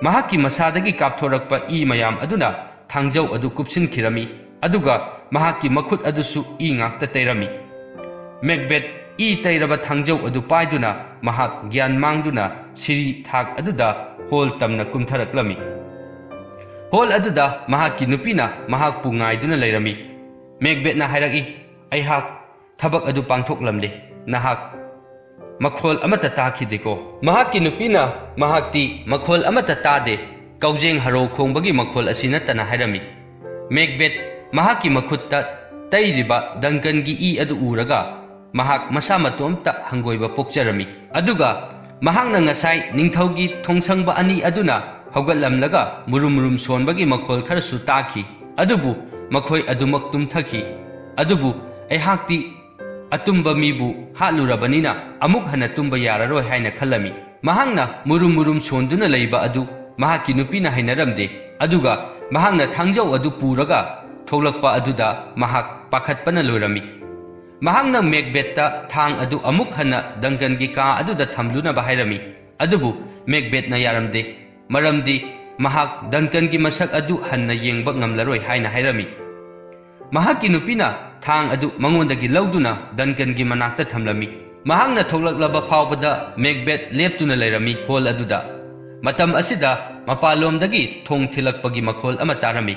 ꯃꯍꯥꯛꯀꯤ ꯃꯁꯥꯗꯒꯤ ꯀꯥꯞꯊꯣꯔꯛꯄ ꯏ ꯃꯌꯥꯝ ꯑꯗꯨꯅ ꯊꯥꯡꯖꯧ ꯑꯗꯨ ꯀꯨꯞꯁꯤꯟꯈꯤꯔꯝꯃꯤ, ꯑꯗꯨꯒ ꯃꯍꯥꯛꯀꯤ ꯃꯈꯨꯠ ꯑꯗꯨꯁꯨ ꯏ ꯉꯥꯛꯇ ꯇꯩꯔꯝꯃꯤ꯫ ꯃꯦꯛꯕꯦꯠ ꯏ ꯇꯩꯔꯕ ꯊꯥꯡꯖꯧ ꯑꯗꯨ ꯄꯥꯏꯗꯨꯅ ꯃꯍꯥꯛ ꯒ꯭ꯌꯥꯟ ꯃꯥꯡꯗꯨꯅ ꯁꯤꯔꯤ ꯊꯥꯛ ꯑꯗꯨꯗ ꯍꯣꯜ ꯇꯝꯅ ꯀꯨꯝꯊꯔꯛꯂꯝꯃꯤ꯫ ꯍꯣꯜ ꯑꯗꯨꯗ ꯃꯍꯥꯛꯀꯤ ꯅꯨꯄꯤꯅ ꯃꯍꯥꯛꯄꯨ ꯉꯥꯏꯗꯨꯅ ꯂꯩꯔꯝꯃꯤ꯫ ꯃꯦꯛꯕꯦꯠꯅ ꯍꯥꯏꯔꯛꯏ, "ꯑꯩꯍꯥꯛ ꯊꯕꯛ ꯑꯗꯨ ꯄꯥꯡꯊꯣꯛꯂꯝꯂꯦ꯫ ꯅꯍꯥꯛ ꯃꯈꯣꯜ ꯑꯃꯠꯇ ꯇꯥꯈꯤꯗꯦꯀꯣ?" ꯃꯍꯥꯛꯀꯤ ꯅꯨꯄꯤꯅ, "ꯃꯍꯥꯛꯇꯤ ꯃꯈꯣꯜ ꯑꯃꯠꯇ ꯇꯥꯗꯦ, ꯀꯧꯖꯦꯡ ꯍꯔꯣ ꯈꯣꯡꯕꯒꯤ ꯃꯈꯣꯜ ꯑꯁꯤ ꯅꯠꯇꯅ" ꯍꯥꯏꯔꯝꯃꯤ꯫ ꯃꯦꯛꯕꯦꯠ ꯃꯍꯥꯛꯀꯤ ꯃꯈꯨꯠꯇ ꯇꯩꯔꯤꯕ ꯗꯪꯀꯟꯒꯤ ꯏ ꯑꯗꯨ ꯎꯔꯒ, ꯃꯍꯥꯛ ꯃꯁꯥ ꯃꯇꯣꯝꯇ ꯍꯪꯒꯣꯏꯕ ꯄꯣꯛꯆꯔꯝꯃꯤ꯫ ꯑꯗꯨꯒ ꯃꯍꯥꯛꯅ ꯉꯁꯥꯏ ꯅꯤꯡꯊꯧꯒꯤ ꯊꯣꯡꯁꯪꯕ ꯑꯅꯤ ꯑꯗꯨꯅ ꯍꯧꯒꯠꯂꯝꯂꯒ ꯃꯨꯔꯨꯝ ꯃꯨꯔꯨꯝ ꯁꯣꯟꯕꯒꯤ ꯃꯈꯣꯜ ꯈꯔꯁꯨ ꯇꯥꯈꯤ, ꯑꯗꯨꯕꯨ ꯃꯈꯣꯏ ꯑꯗꯨꯃꯛ ꯇꯨꯝꯊꯈꯤ꯫ ꯑꯗꯨꯕꯨ ꯑꯩꯍꯥꯛꯇꯤ ꯑꯇꯨꯝꯕ ꯃꯤꯕꯨ ꯍꯥꯠꯂꯨꯔꯕꯅꯤꯅ ꯑꯃꯨꯛ ꯍꯟꯅ ꯇꯨꯝꯕ ꯌꯥꯔꯔꯣꯏ ꯍꯥꯏꯅ ꯈꯜꯂꯝꯃꯤ꯫ ꯃꯍꯥꯛꯅ ꯃꯨꯔꯨꯝ ꯃꯨꯔꯨꯝ ꯁꯣꯟꯗꯨꯅ ꯂꯩꯕ ꯑꯗꯨ ꯃꯍꯥꯛꯀꯤ ꯅꯨꯄꯤꯅ ꯍꯩꯅꯔꯝꯗꯦ, ꯑꯗꯨꯒ ꯃꯍꯥꯛꯅ ꯊꯥꯡꯖꯧ ꯑꯗꯨ ꯄꯨꯔꯒ ꯊꯣꯛꯂꯛꯄ ꯑꯗꯨꯗ ꯃꯍꯥꯛ ꯄꯥꯈꯠꯄꯅ ꯂꯣꯏꯔꯝꯃꯤ꯫ ꯃꯍꯥꯛꯅ ꯃꯦꯛꯕꯦꯠꯇ ꯊꯥꯡ ꯑꯗꯨ ꯑꯃꯨꯛ ꯍꯟꯅ ꯗꯪꯀꯟꯒꯤ ꯀꯥ ꯑꯗꯨꯗ ꯊꯝꯂꯨꯅꯕ ꯍꯥꯏꯔꯝꯃꯤ, ꯑꯗꯨꯕꯨ ꯃꯦꯛꯕꯦꯠꯅ ꯌꯥꯔꯝꯗꯦ, ꯃꯔꯝꯗꯤ ꯃꯍꯥꯛ ꯗꯟꯀꯟꯒꯤ ꯃꯁꯛ ꯑꯗꯨ ꯍꯟꯅ ꯌꯦꯡꯕ ꯉꯝꯂꯔꯣꯏ ꯍꯥꯏꯅ ꯍꯥꯏꯔꯝꯃꯤ꯫ ꯃꯍꯥꯛꯀꯤ ꯅꯨꯄꯤꯅ ꯊꯥꯡ ꯑꯗꯨ ꯃꯉꯣꯟꯗꯒꯤ ꯂꯧꯗꯨꯅ ꯗꯟꯀꯟꯒꯤ ꯃꯅꯥꯛꯇ ꯊꯝꯂꯝꯃꯤ꯫ ꯃꯍꯥꯛꯅ ꯊꯣꯛꯂꯛꯂꯕ ꯐꯥꯎꯕꯗ ꯃꯦꯛꯕꯦꯠ ꯂꯦꯞꯇꯨꯅ ꯂꯩꯔꯝꯃꯤ ꯍꯣꯜ ꯑꯗꯨꯗ꯫ ꯃꯇꯝ ꯑꯁꯤꯗ ꯃꯄꯥꯟꯂꯣꯝꯗꯒꯤ ꯊꯣꯡ ꯊꯤꯜꯂꯛꯄꯒꯤ ꯃꯈꯣꯜ ꯑꯃ ꯇꯥꯔꯝꯃꯤ꯫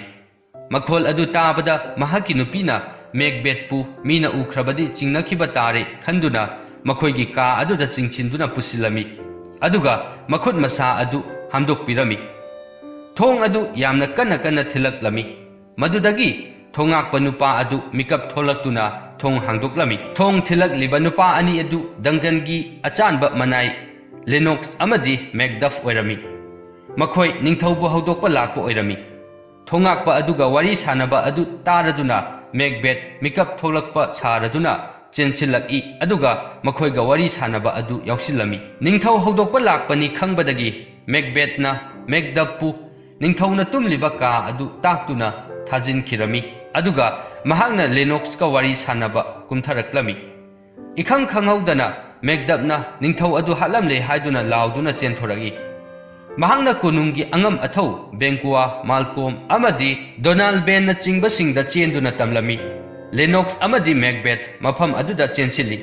ꯃꯈꯣꯜ ꯑꯗꯨ ꯇꯥꯕꯗ ꯃꯍꯥꯛꯀꯤ ꯅꯨꯄꯤꯅ ꯃꯦꯛꯕꯦꯠꯄꯨ ꯃꯤꯅ ꯎꯈ꯭ꯔꯕꯗꯤ ꯆꯤꯡꯅꯈꯤꯕ ꯇꯥꯔꯦ ꯈꯟꯗꯨꯅ ꯃꯈꯣꯏꯒꯤ ꯀꯥ ꯑꯗꯨꯗ ꯆꯤꯡꯁꯤꯟꯗꯨꯅ ꯄꯨꯁꯤꯜꯂꯝꯃꯤ, ꯑꯗꯨꯒ ꯃꯈꯨꯠ ꯃꯁꯥ ꯑꯗꯨ ꯍꯥꯝꯗꯣꯛꯄꯤꯔꯝꯃꯤ꯫ ꯊꯣꯡ ꯑꯗꯨ ꯌꯥꯝꯅ ꯀꯟꯅ ꯀꯟꯅ ꯊꯤꯜꯂꯛꯂꯝꯃꯤ꯫ ꯃꯗꯨꯗꯒꯤ ꯊꯣꯡꯉꯥꯛꯄ ꯅꯨꯄꯥ ꯑꯗꯨ ꯃꯤꯀꯞ ꯊꯣꯛꯂꯛꯇꯨꯅ ꯊꯣꯡ ꯍꯥꯡꯗꯣꯛꯂꯝꯃꯤ꯫ ꯊꯣꯡ ꯊꯤꯜꯂꯛꯂꯤꯕ ꯅꯨꯄꯥ ꯑꯅꯤ ꯑꯗꯨ ꯗꯪꯒꯟꯒꯤ ꯑꯆꯥꯟꯕ ꯃꯅꯥꯏ ꯂꯦꯅꯣꯛꯁ ꯑꯃꯗꯤ ꯃꯦꯛꯗꯐ ꯑꯣꯏꯔꯝꯃꯤ꯫ ꯃꯈꯣꯏ ꯅꯤꯡꯊꯧꯕꯨ ꯍꯧꯗꯣꯛꯄ ꯂꯥꯛꯄ ꯑꯣꯏꯔꯝꯃꯤ꯫ ꯊꯣꯡꯉꯥꯛꯄ ꯑꯗꯨꯒ ꯋꯥꯔꯤ ꯁꯥꯅꯕ ꯑꯗꯨ ꯇꯥꯔꯗꯨꯅ ꯃꯦꯛꯕꯦꯠ ꯃꯤꯀꯞ ꯊꯣꯛꯂꯛꯄ ꯁꯥꯔꯗꯨꯅ ꯆꯦꯟꯁꯤꯜꯂꯛꯏ, ꯑꯗꯨꯒ ꯃꯈꯣꯏꯒ ꯋꯥꯔꯤ ꯁꯥꯅꯕ ꯑꯗꯨ ꯌꯥꯎꯁꯤꯜꯂꯝꯃꯤ꯫ ꯅꯤꯡꯊꯧ ꯍꯧꯗꯣꯛꯄ ꯂꯥꯛꯄꯅꯤ ꯈꯪꯕꯗꯒꯤ ꯃꯦꯛꯕꯦꯠꯅ ꯃꯦꯛꯗꯞꯄꯨ ꯅꯤꯡꯊꯧꯅ ꯇꯨꯝꯂꯤꯕ ꯀꯥ ꯑꯗꯨ ꯇꯥꯛꯇꯨꯅ ꯊꯥꯖꯤꯟꯈꯤꯔꯝꯃꯤ, ꯑꯗꯨꯒ ꯃꯍꯥꯛꯅ ꯂꯦꯅꯣꯛꯁꯀ ꯋꯥꯔꯤ ꯁꯥꯅꯕ ꯀꯨꯝꯊꯔꯛꯂꯝꯃꯤ꯫ ꯏꯈꯪ ꯈꯪꯍꯧꯗꯅ ꯃꯦꯛꯗꯞꯅ ꯅꯤꯡꯊꯧ ꯑꯗꯨ ꯍꯥꯠꯂꯝꯂꯦ ꯍꯥꯏꯗꯨꯅ ꯂꯥꯎꯗꯨꯅ ꯆꯦꯟꯊꯣꯔꯛꯏ꯫ ꯃꯍꯥꯛꯅ ꯀꯣꯅꯨꯡꯒꯤ ꯑꯉꯝ ꯑꯊꯧ ꯕꯦꯡꯀꯨꯋꯥ, ꯃꯥꯜꯀꯣꯝ ꯑꯃꯗꯤ ꯗꯣꯅꯥꯜꯕꯦꯟꯅꯆꯤꯡꯕꯁꯤꯡꯗ ꯆꯦꯟꯗꯨꯅ ꯇꯝꯂꯝꯃꯤ꯫ ꯂꯦꯅꯣꯛꯁ ꯑꯃꯗꯤ ꯃꯦꯛꯕꯦꯠ ꯃꯐꯝ ꯑꯗꯨꯗ ꯆꯦꯟꯁꯤꯜꯂꯤ꯫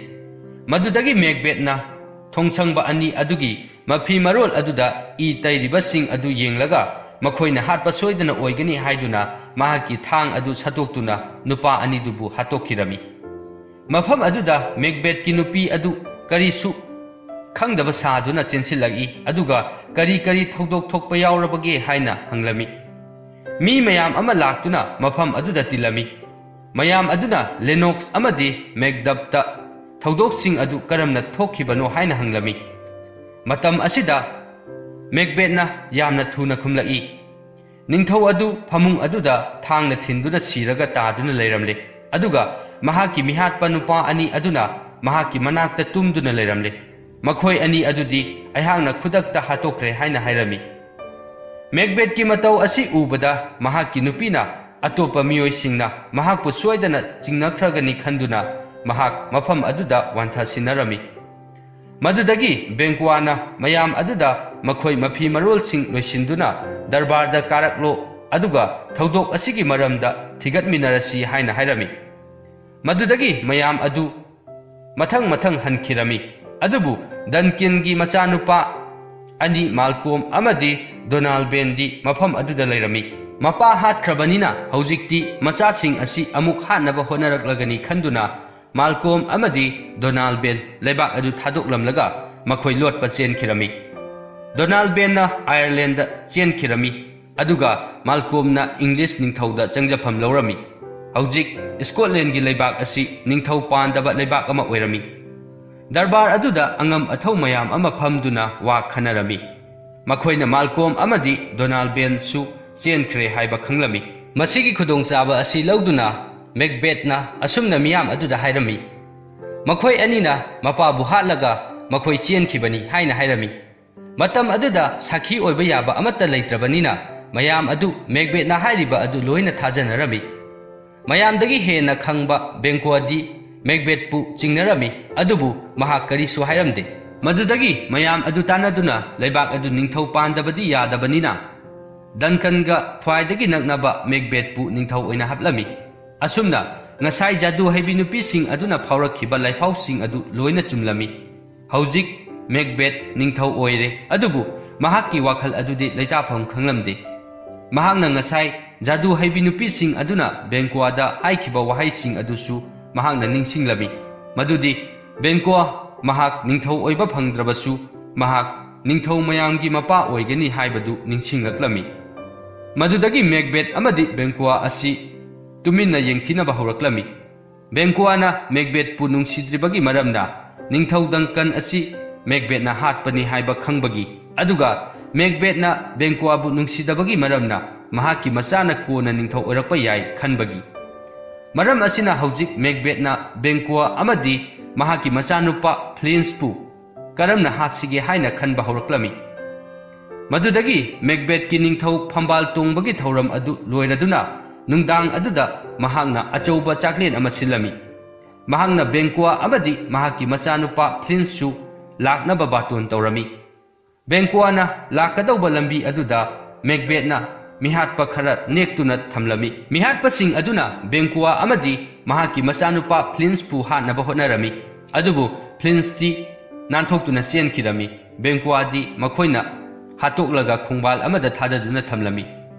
ꯃꯗꯨꯗꯒꯤ ꯃꯦꯛꯕꯦꯠꯅ ꯊꯣꯡꯁꯪꯕ ꯑꯅꯤ ꯑꯗꯨꯒꯤ ꯃꯐꯤ ꯃꯔꯣꯜ ꯑꯗꯨꯗ ꯏ ꯇꯩꯔꯤꯕꯁꯤꯡ ꯑꯗꯨ ꯌꯦꯡꯂꯒ ꯃꯈꯣꯏꯅ ꯍꯥꯠꯄ ꯁꯣꯏꯗꯅ ꯑꯣꯏꯒꯅꯤ ꯍꯥꯏꯗꯨꯅ ꯃꯍꯥꯛꯀꯤ ꯊꯥꯡ ꯑꯗꯨ ꯁꯠꯇꯣꯛꯇꯨꯅ ꯅꯨꯄꯥ ꯑꯅꯤꯗꯨꯕꯨ ꯍꯥꯠꯇꯣꯛꯈꯤꯔꯝꯃꯤ꯫ ꯃꯐꯝ ꯑꯗꯨꯗ ꯃꯦꯛꯕꯦꯠꯀꯤ ꯅꯨꯄꯤ ꯑꯗꯨ ꯀꯔꯤꯁꯨ ꯈꯪꯗꯕ ꯁꯥꯗꯨꯅ ꯆꯦꯟꯁꯤꯜꯂꯛꯏ, ꯑꯗꯨꯒ ꯀꯔꯤ ꯀꯔꯤ ꯊꯧꯗꯣꯛ ꯊꯣꯛꯄ ꯌꯥꯎꯔꯕꯒꯦ ꯍꯥꯏꯅ ꯍꯪꯂꯝꯃꯤ꯫ ꯃꯤ ꯃꯌꯥꯝ ꯑꯃ ꯂꯥꯛꯇꯨꯅ ꯃꯐꯝ ꯑꯗꯨꯗ ꯇꯤꯜꯂꯝꯃꯤ꯫ ꯃꯌꯥꯝ ꯑꯗꯨꯅ ꯂꯦꯅꯣꯛꯁ ꯑꯃꯗꯤ ꯃꯦꯛꯗꯞꯇ ꯊꯧꯗꯣꯛꯁꯤꯡ ꯑꯗꯨ ꯀꯔꯝꯅ ꯊꯣꯛꯈꯤꯕꯅꯣ ꯍꯥꯏꯅ ꯍꯪꯂꯝꯃꯤ꯫ ꯃꯇꯝ ꯑꯁꯤꯗ ꯃꯦꯛꯕꯦꯠꯅ ꯌꯥꯝꯅ ꯊꯨꯅ ꯈꯨꯝꯂꯛꯏ, "ꯅꯤꯡꯊꯧ ꯑꯗꯨ ꯐꯃꯨꯡ ꯑꯗꯨꯗ ꯊꯥꯡꯅ ꯊꯤꯟꯗꯨꯅ ꯁꯤꯔꯒ ꯇꯥꯗꯨꯅ ꯂꯩꯔꯝꯂꯦ, ꯑꯗꯨꯒ ꯃꯍꯥꯛꯀꯤ ꯃꯤꯍꯥꯠꯄ ꯅꯨꯄꯥ ꯑꯅꯤ ꯑꯗꯨꯅ ꯃꯍꯥꯛꯀꯤ ꯃꯅꯥꯛꯇ ꯇꯨꯝꯗꯨꯅ ꯂꯩꯔꯝꯂꯦ꯫ ꯃꯈꯣꯏ ꯑꯅꯤ ꯑꯗꯨꯗꯤ ꯑꯩꯍꯥꯛꯅ ꯈꯨꯗꯛꯇ ꯍꯥꯠꯇꯣꯛꯈ꯭ꯔꯦ" ꯍꯥꯏꯅ ꯍꯥꯏꯔꯝꯃꯤ꯫ ꯃꯦꯛꯕꯦꯠꯀꯤ ꯃꯇꯧ ꯑꯁꯤ ꯎꯕꯗ ꯃꯍꯥꯛꯀꯤ ꯅꯨꯄꯤꯅ ꯑꯇꯣꯞꯄ ꯃꯤꯑꯣꯏꯁꯤꯡꯅ ꯃꯍꯥꯛꯄꯨ ꯁꯣꯏꯗꯅ ꯆꯤꯡꯅꯈ꯭ꯔꯒꯅꯤ ꯈꯟꯗꯨꯅ ꯃꯍꯥꯛ ꯃꯐꯝ ꯑꯗꯨꯗ ꯋꯥꯟꯊꯁꯤꯟꯅꯔꯝꯃꯤ꯫ ꯃꯗꯨꯗꯒꯤ ꯕꯦꯡꯀ꯭ꯋꯥꯅ ꯃꯌꯥꯝ ꯑꯗꯨꯗ ꯃꯈꯣꯏ ꯃꯐꯤ ꯃꯔꯣꯜꯁꯤꯡ ꯂꯣꯏꯁꯤꯟꯗꯨꯅ ꯗꯔꯕꯥꯔꯗ ꯀꯥꯔꯛꯂꯣ, ꯑꯗꯨꯒ ꯊꯧꯗꯣꯛ ꯑꯁꯤꯒꯤ ꯃꯔꯝꯗ ꯊꯤꯒꯠꯃꯤꯟꯅꯔꯁꯤ ꯍꯥꯏꯅ ꯍꯥꯏꯔꯝꯃꯤ꯫ ꯃꯗꯨꯗꯒꯤ ꯃꯌꯥꯝ ꯑꯗꯨ ꯃꯊꯪ ꯃꯊꯪ ꯍꯟꯈꯤꯔꯝꯃꯤ꯫ ꯑꯗꯨꯕꯨ ꯗꯟꯀꯤꯟꯒꯤ ꯃꯆꯥꯅꯨꯄꯥ ꯑꯅꯤ ꯃꯥꯜꯀꯣꯝ ꯑꯃꯗꯤ ꯗꯣꯅꯥꯜꯕꯦꯟꯗꯤ ꯃꯐꯝ ꯑꯗꯨꯗ ꯂꯩꯔꯝꯃꯤ꯫ ꯃꯄꯥ ꯍꯥꯠꯈ꯭ꯔꯕꯅꯤꯅ ꯍꯧꯖꯤꯛꯇꯤ ꯃꯆꯥꯁꯤꯡ ꯑꯁꯤ ꯑꯃꯨꯛ ꯍꯥꯠꯅꯕ ꯍꯣꯠꯅꯔꯛꯂꯒꯅꯤ ꯈꯟꯗꯨꯅ ꯃꯥꯜꯀꯣꯝ ꯑꯃꯗꯤ ꯗꯣꯅꯥꯜꯕꯦꯟ ꯂꯩꯕꯥꯛ ꯑꯗꯨ ꯊꯥꯗꯣꯛꯂꯝꯂꯒ ꯃꯈꯣꯏ ꯂꯣꯠꯄ ꯆꯦꯟꯈꯤꯔꯝꯃꯤ꯫ ꯗꯣꯅꯥꯜꯕꯦꯟꯅ ꯑꯥꯌꯔꯂꯦꯟꯗ ꯆꯦꯟꯈꯤꯔꯝꯃꯤ, ꯑꯗꯨꯒ ꯃꯥꯜꯀꯣꯝꯅ ꯏꯪꯂꯤꯁ ꯅꯤꯡꯊꯧꯗ ꯆꯪꯖꯐꯝ ꯂꯧꯔꯝꯃꯤ꯫ ꯍꯧꯖꯤꯛ ꯁ꯭ꯀꯣꯠꯂꯦꯟꯒꯤ ꯂꯩꯕꯥꯛ ꯑꯁꯤ ꯅꯤꯡꯊꯧ ꯄꯥꯟꯗꯕ ꯂꯩꯕꯥꯛ ꯑꯃ ꯑꯣꯏꯔꯝꯃꯤ꯫ ꯗꯔꯕꯥꯔ ꯑꯗꯨꯗ ꯑꯉꯝ ꯑꯊꯧ ꯃꯌꯥꯝ ꯑꯃ ꯐꯝꯗꯨꯅ ꯋꯥ ꯈꯟꯅꯔꯝꯃꯤ꯫ ꯃꯈꯣꯏꯅ ꯃꯥꯜꯀꯣꯝ ꯑꯃꯗꯤ ꯗꯣꯅꯥꯜꯕꯦꯟꯁꯨ ꯆꯦꯟꯈ꯭ꯔꯦ ꯍꯥꯏꯕ ꯈꯪꯂꯝꯃꯤ꯫ ꯃꯁꯤꯒꯤ ꯈꯨꯗꯣꯡꯆꯥꯕ ꯑꯁꯤ ꯂꯧꯗꯨꯅ ꯃꯦꯛꯕꯦꯠꯅ ꯑꯁꯨꯝꯅ ꯃꯤꯌꯥꯝ ꯑꯗꯨꯗ ꯍꯥꯏꯔꯝꯃꯤ, "ꯃꯈꯣꯏ ꯑꯅꯤꯅ ꯃꯄꯥꯕꯨ ꯍꯥꯠꯂꯒ ꯃꯈꯣꯏ ꯆꯦꯟꯈꯤꯕꯅꯤ" ꯍꯥꯏꯅ ꯍꯥꯏꯔꯝꯃꯤ꯫ ꯃꯇꯝ ꯑꯗꯨꯗ ꯁꯥꯈꯤ ꯑꯣꯏꯕ ꯌꯥꯕ ꯑꯃꯠꯇ ꯂꯩꯇ꯭ꯔꯕꯅꯤꯅ ꯃꯌꯥꯝ ꯑꯗꯨ ꯃꯦꯛꯕꯦꯠꯅ ꯍꯥꯏꯔꯤꯕ ꯑꯗꯨ ꯂꯣꯏꯅ ꯊꯥꯖꯅꯔꯝꯃꯤ꯫ ꯃꯌꯥꯝꯗꯒꯤ ꯍꯦꯟꯅ ꯈꯪꯕ ꯕꯦꯡꯀꯣꯗꯤ ꯃꯦꯛꯕꯦꯠꯄꯨ ꯆꯤꯡꯅꯔꯝꯃꯤ, ꯑꯗꯨꯕꯨ ꯃꯍꯥꯛ ꯀꯔꯤꯁꯨ ꯍꯥꯏꯔꯝꯗꯦ꯫ ꯃꯗꯨꯗꯒꯤ ꯃꯌꯥꯝ ꯑꯗꯨ ꯇꯥꯟꯅꯗꯨꯅ ꯂꯩꯕꯥꯛ ꯑꯗꯨ ꯅꯤꯡꯊꯧ ꯄꯥꯟꯗꯕꯗꯤ ꯌꯥꯗꯕꯅꯤꯅ ꯗꯟꯀꯟꯒ ꯈ꯭ꯋꯥꯏꯗꯒꯤ ꯅꯛꯅꯕ ꯃꯦꯛꯕꯦꯠꯄꯨ ꯅꯤꯡꯊꯧ ꯑꯣꯏꯅ ꯍꯥꯞꯂꯝꯃꯤ꯫ ꯑꯁꯨꯝꯅ ꯉꯁꯥꯏ ꯖꯥꯗꯨ ꯍꯩꯕꯤ ꯅꯨꯄꯤꯁꯤꯡ ꯑꯗꯨꯅ ꯐꯥꯎꯔꯛꯈꯤꯕ ꯂꯥꯏꯐꯥꯎꯁꯤꯡ ꯑꯗꯨ ꯂꯣꯏꯅ ꯆꯨꯝꯂꯝꯃꯤ꯫ ꯍꯧꯖꯤꯛ ꯃꯦꯛꯕꯦꯠ ꯅꯤꯡꯊꯧ ꯑꯣꯏꯔꯦ, ꯑꯗꯨꯕꯨ ꯃꯍꯥꯛꯀꯤ ꯋꯥꯈꯜ ꯑꯗꯨꯗꯤ ꯂꯩꯇꯥꯐꯝ ꯈꯪꯂꯝꯗꯦ꯫ ꯃꯍꯥꯛꯅ ꯉꯁꯥꯏ ꯖꯥꯗꯨ ꯍꯩꯕꯤ ꯅꯨꯄꯤꯁꯤꯡ ꯑꯗꯨꯅ ꯕꯦꯡꯀ꯭ꯋꯥꯗ ꯍꯥꯏꯈꯤꯕ ꯋꯥꯍꯩꯁꯤꯡ ꯑꯗꯨꯁꯨ ꯃꯍꯥꯛꯅ ꯅꯤꯡꯁꯤꯡꯂꯝꯃꯤ, ꯃꯗꯨꯗꯤ ꯕꯦꯡꯀ꯭ꯋꯥ ꯃꯍꯥꯛ ꯅꯤꯡꯊꯧ ꯑꯣꯏꯕ ꯐꯪꯗ꯭ꯔꯕꯁꯨ ꯃꯍꯥꯛ ꯅꯤꯡꯊꯧ ꯃꯌꯥꯝꯒꯤ ꯃꯄꯥ ꯑꯣꯏꯒꯅꯤ ꯍꯥꯏꯕꯗꯨ ꯅꯤꯡꯁꯤꯡꯂꯛꯂꯝꯃꯤ꯫ ꯃꯗꯨꯗꯒꯤ ꯃꯦꯛꯕꯦꯠ ꯑꯃꯗꯤ ꯕꯦꯡꯀ꯭ꯋꯥ ꯑꯁꯤ ꯇꯨꯃꯤꯟꯅ ꯌꯦꯡꯊꯤꯅꯕ ꯍꯧꯔꯛꯂꯝꯃꯤ꯫ ꯕꯦꯡꯀ꯭ꯋꯥꯅ ꯃꯦꯛꯕꯦꯠꯄꯨ ꯅꯨꯡꯁꯤꯗ꯭ꯔꯤꯕꯒꯤ ꯃꯔꯝꯅ ꯅꯤꯡꯊꯧ ꯗꯪꯀꯟ ꯑꯁꯤ ꯃꯦꯛꯕꯦꯠꯅ ꯍꯥꯠꯄꯅꯤ ꯍꯥꯏꯕ ꯈꯪꯕꯒꯤ, ꯑꯗꯨꯒ ꯃꯦꯛꯕꯦꯠꯅ ꯕꯦꯡꯀ꯭ꯋꯥꯕꯨ ꯅꯨꯡꯁꯤꯗꯕꯒꯤ ꯃꯔꯝꯅ ꯃꯍꯥꯛꯀꯤ ꯃꯆꯥꯅ ꯀꯣꯟꯅ ꯅꯤꯡꯊꯧ ꯑꯣꯏꯔꯛꯄ ꯌꯥꯏ ꯈꯟꯕꯒꯤ꯫ ꯃꯔꯝ ꯑꯁꯤꯅ ꯍꯧꯖꯤꯛ ꯃꯦꯛꯕꯦꯠꯅ ꯕꯦꯡꯀ꯭ꯋꯥ ꯑꯃꯗꯤ ꯃꯍꯥꯛꯀꯤ ꯃꯆꯥꯅꯨꯄꯥ ꯐ꯭ꯂꯤꯟꯁꯄꯨ ꯀꯔꯝꯅ ꯍꯥꯠꯁꯤꯒꯦ ꯍꯥꯏꯅ ꯈꯟꯕ ꯍꯧꯔꯛꯂꯝꯃꯤ꯫ ꯃꯗꯨꯗꯒꯤ ꯃꯦꯛꯕꯦꯠꯀꯤ ꯅꯤꯡꯊꯧ ꯐꯝꯕꯥꯜ ꯇꯣꯡꯕꯒꯤ ꯊꯧꯔꯝ ꯑꯗꯨ ꯂꯣꯏꯔꯗꯨꯅ ꯅꯨꯡꯗꯥꯡ ꯑꯗꯨꯗ ꯃꯍꯥꯛꯅ ꯑꯆꯧꯕ ꯆꯥꯛꯂꯦꯟ ꯑꯃ ꯁꯤꯜꯂꯝꯃꯤ꯫ ꯃꯍꯥꯛꯅ ꯕꯦꯡꯀ꯭ꯋꯥ ꯑꯃꯗꯤ ꯃꯍꯥꯛꯀꯤ ꯃꯆꯥꯅꯨꯄꯥ ꯐ꯭ꯂꯤꯟꯁꯁꯨ ꯂꯥꯛꯅꯕ ꯕꯥꯇꯣꯟ ꯇꯧꯔꯝꯃꯤ꯫ ꯕꯦꯡꯀ꯭ꯋꯥꯅ ꯂꯥꯛꯀꯗꯧꯕ ꯂꯝꯕꯤ ꯑꯗꯨꯗ ꯃꯦꯛꯕꯦꯠꯅ ꯃꯤꯍꯥꯠꯄ ꯈꯔ ꯅꯦꯛꯇꯨꯅ ꯊꯝꯂꯝꯃꯤ꯫ ꯃꯤꯍꯥꯠꯄꯁꯤꯡ ꯑꯗꯨꯅ ꯕꯦꯡꯀ꯭ꯋꯥ ꯑꯃꯗꯤ ꯃꯍꯥꯛꯀꯤ ꯃꯆꯥꯅꯨꯄꯥ ꯐ꯭ꯂꯤꯟꯁꯄꯨ ꯍꯥꯠꯅꯕ ꯍꯣꯠꯅꯔꯝꯃꯤ, ꯑꯗꯨꯕꯨ ꯐ꯭ꯂꯤꯟꯁꯇꯤ ꯅꯥꯟꯊꯣꯛꯇꯨꯅ ꯆꯦꯟꯈꯤꯔꯝꯃꯤ꯫ ꯕꯦꯡꯀ꯭ꯋꯥꯗꯤ ꯃꯈꯣꯏꯅ ꯍꯥꯠꯇꯣꯛꯂꯒ ꯈꯣꯡꯕꯥꯜ ꯑꯃꯗ ꯊꯥꯗꯗꯨꯅ ꯊꯝꯂꯝꯃꯤ꯫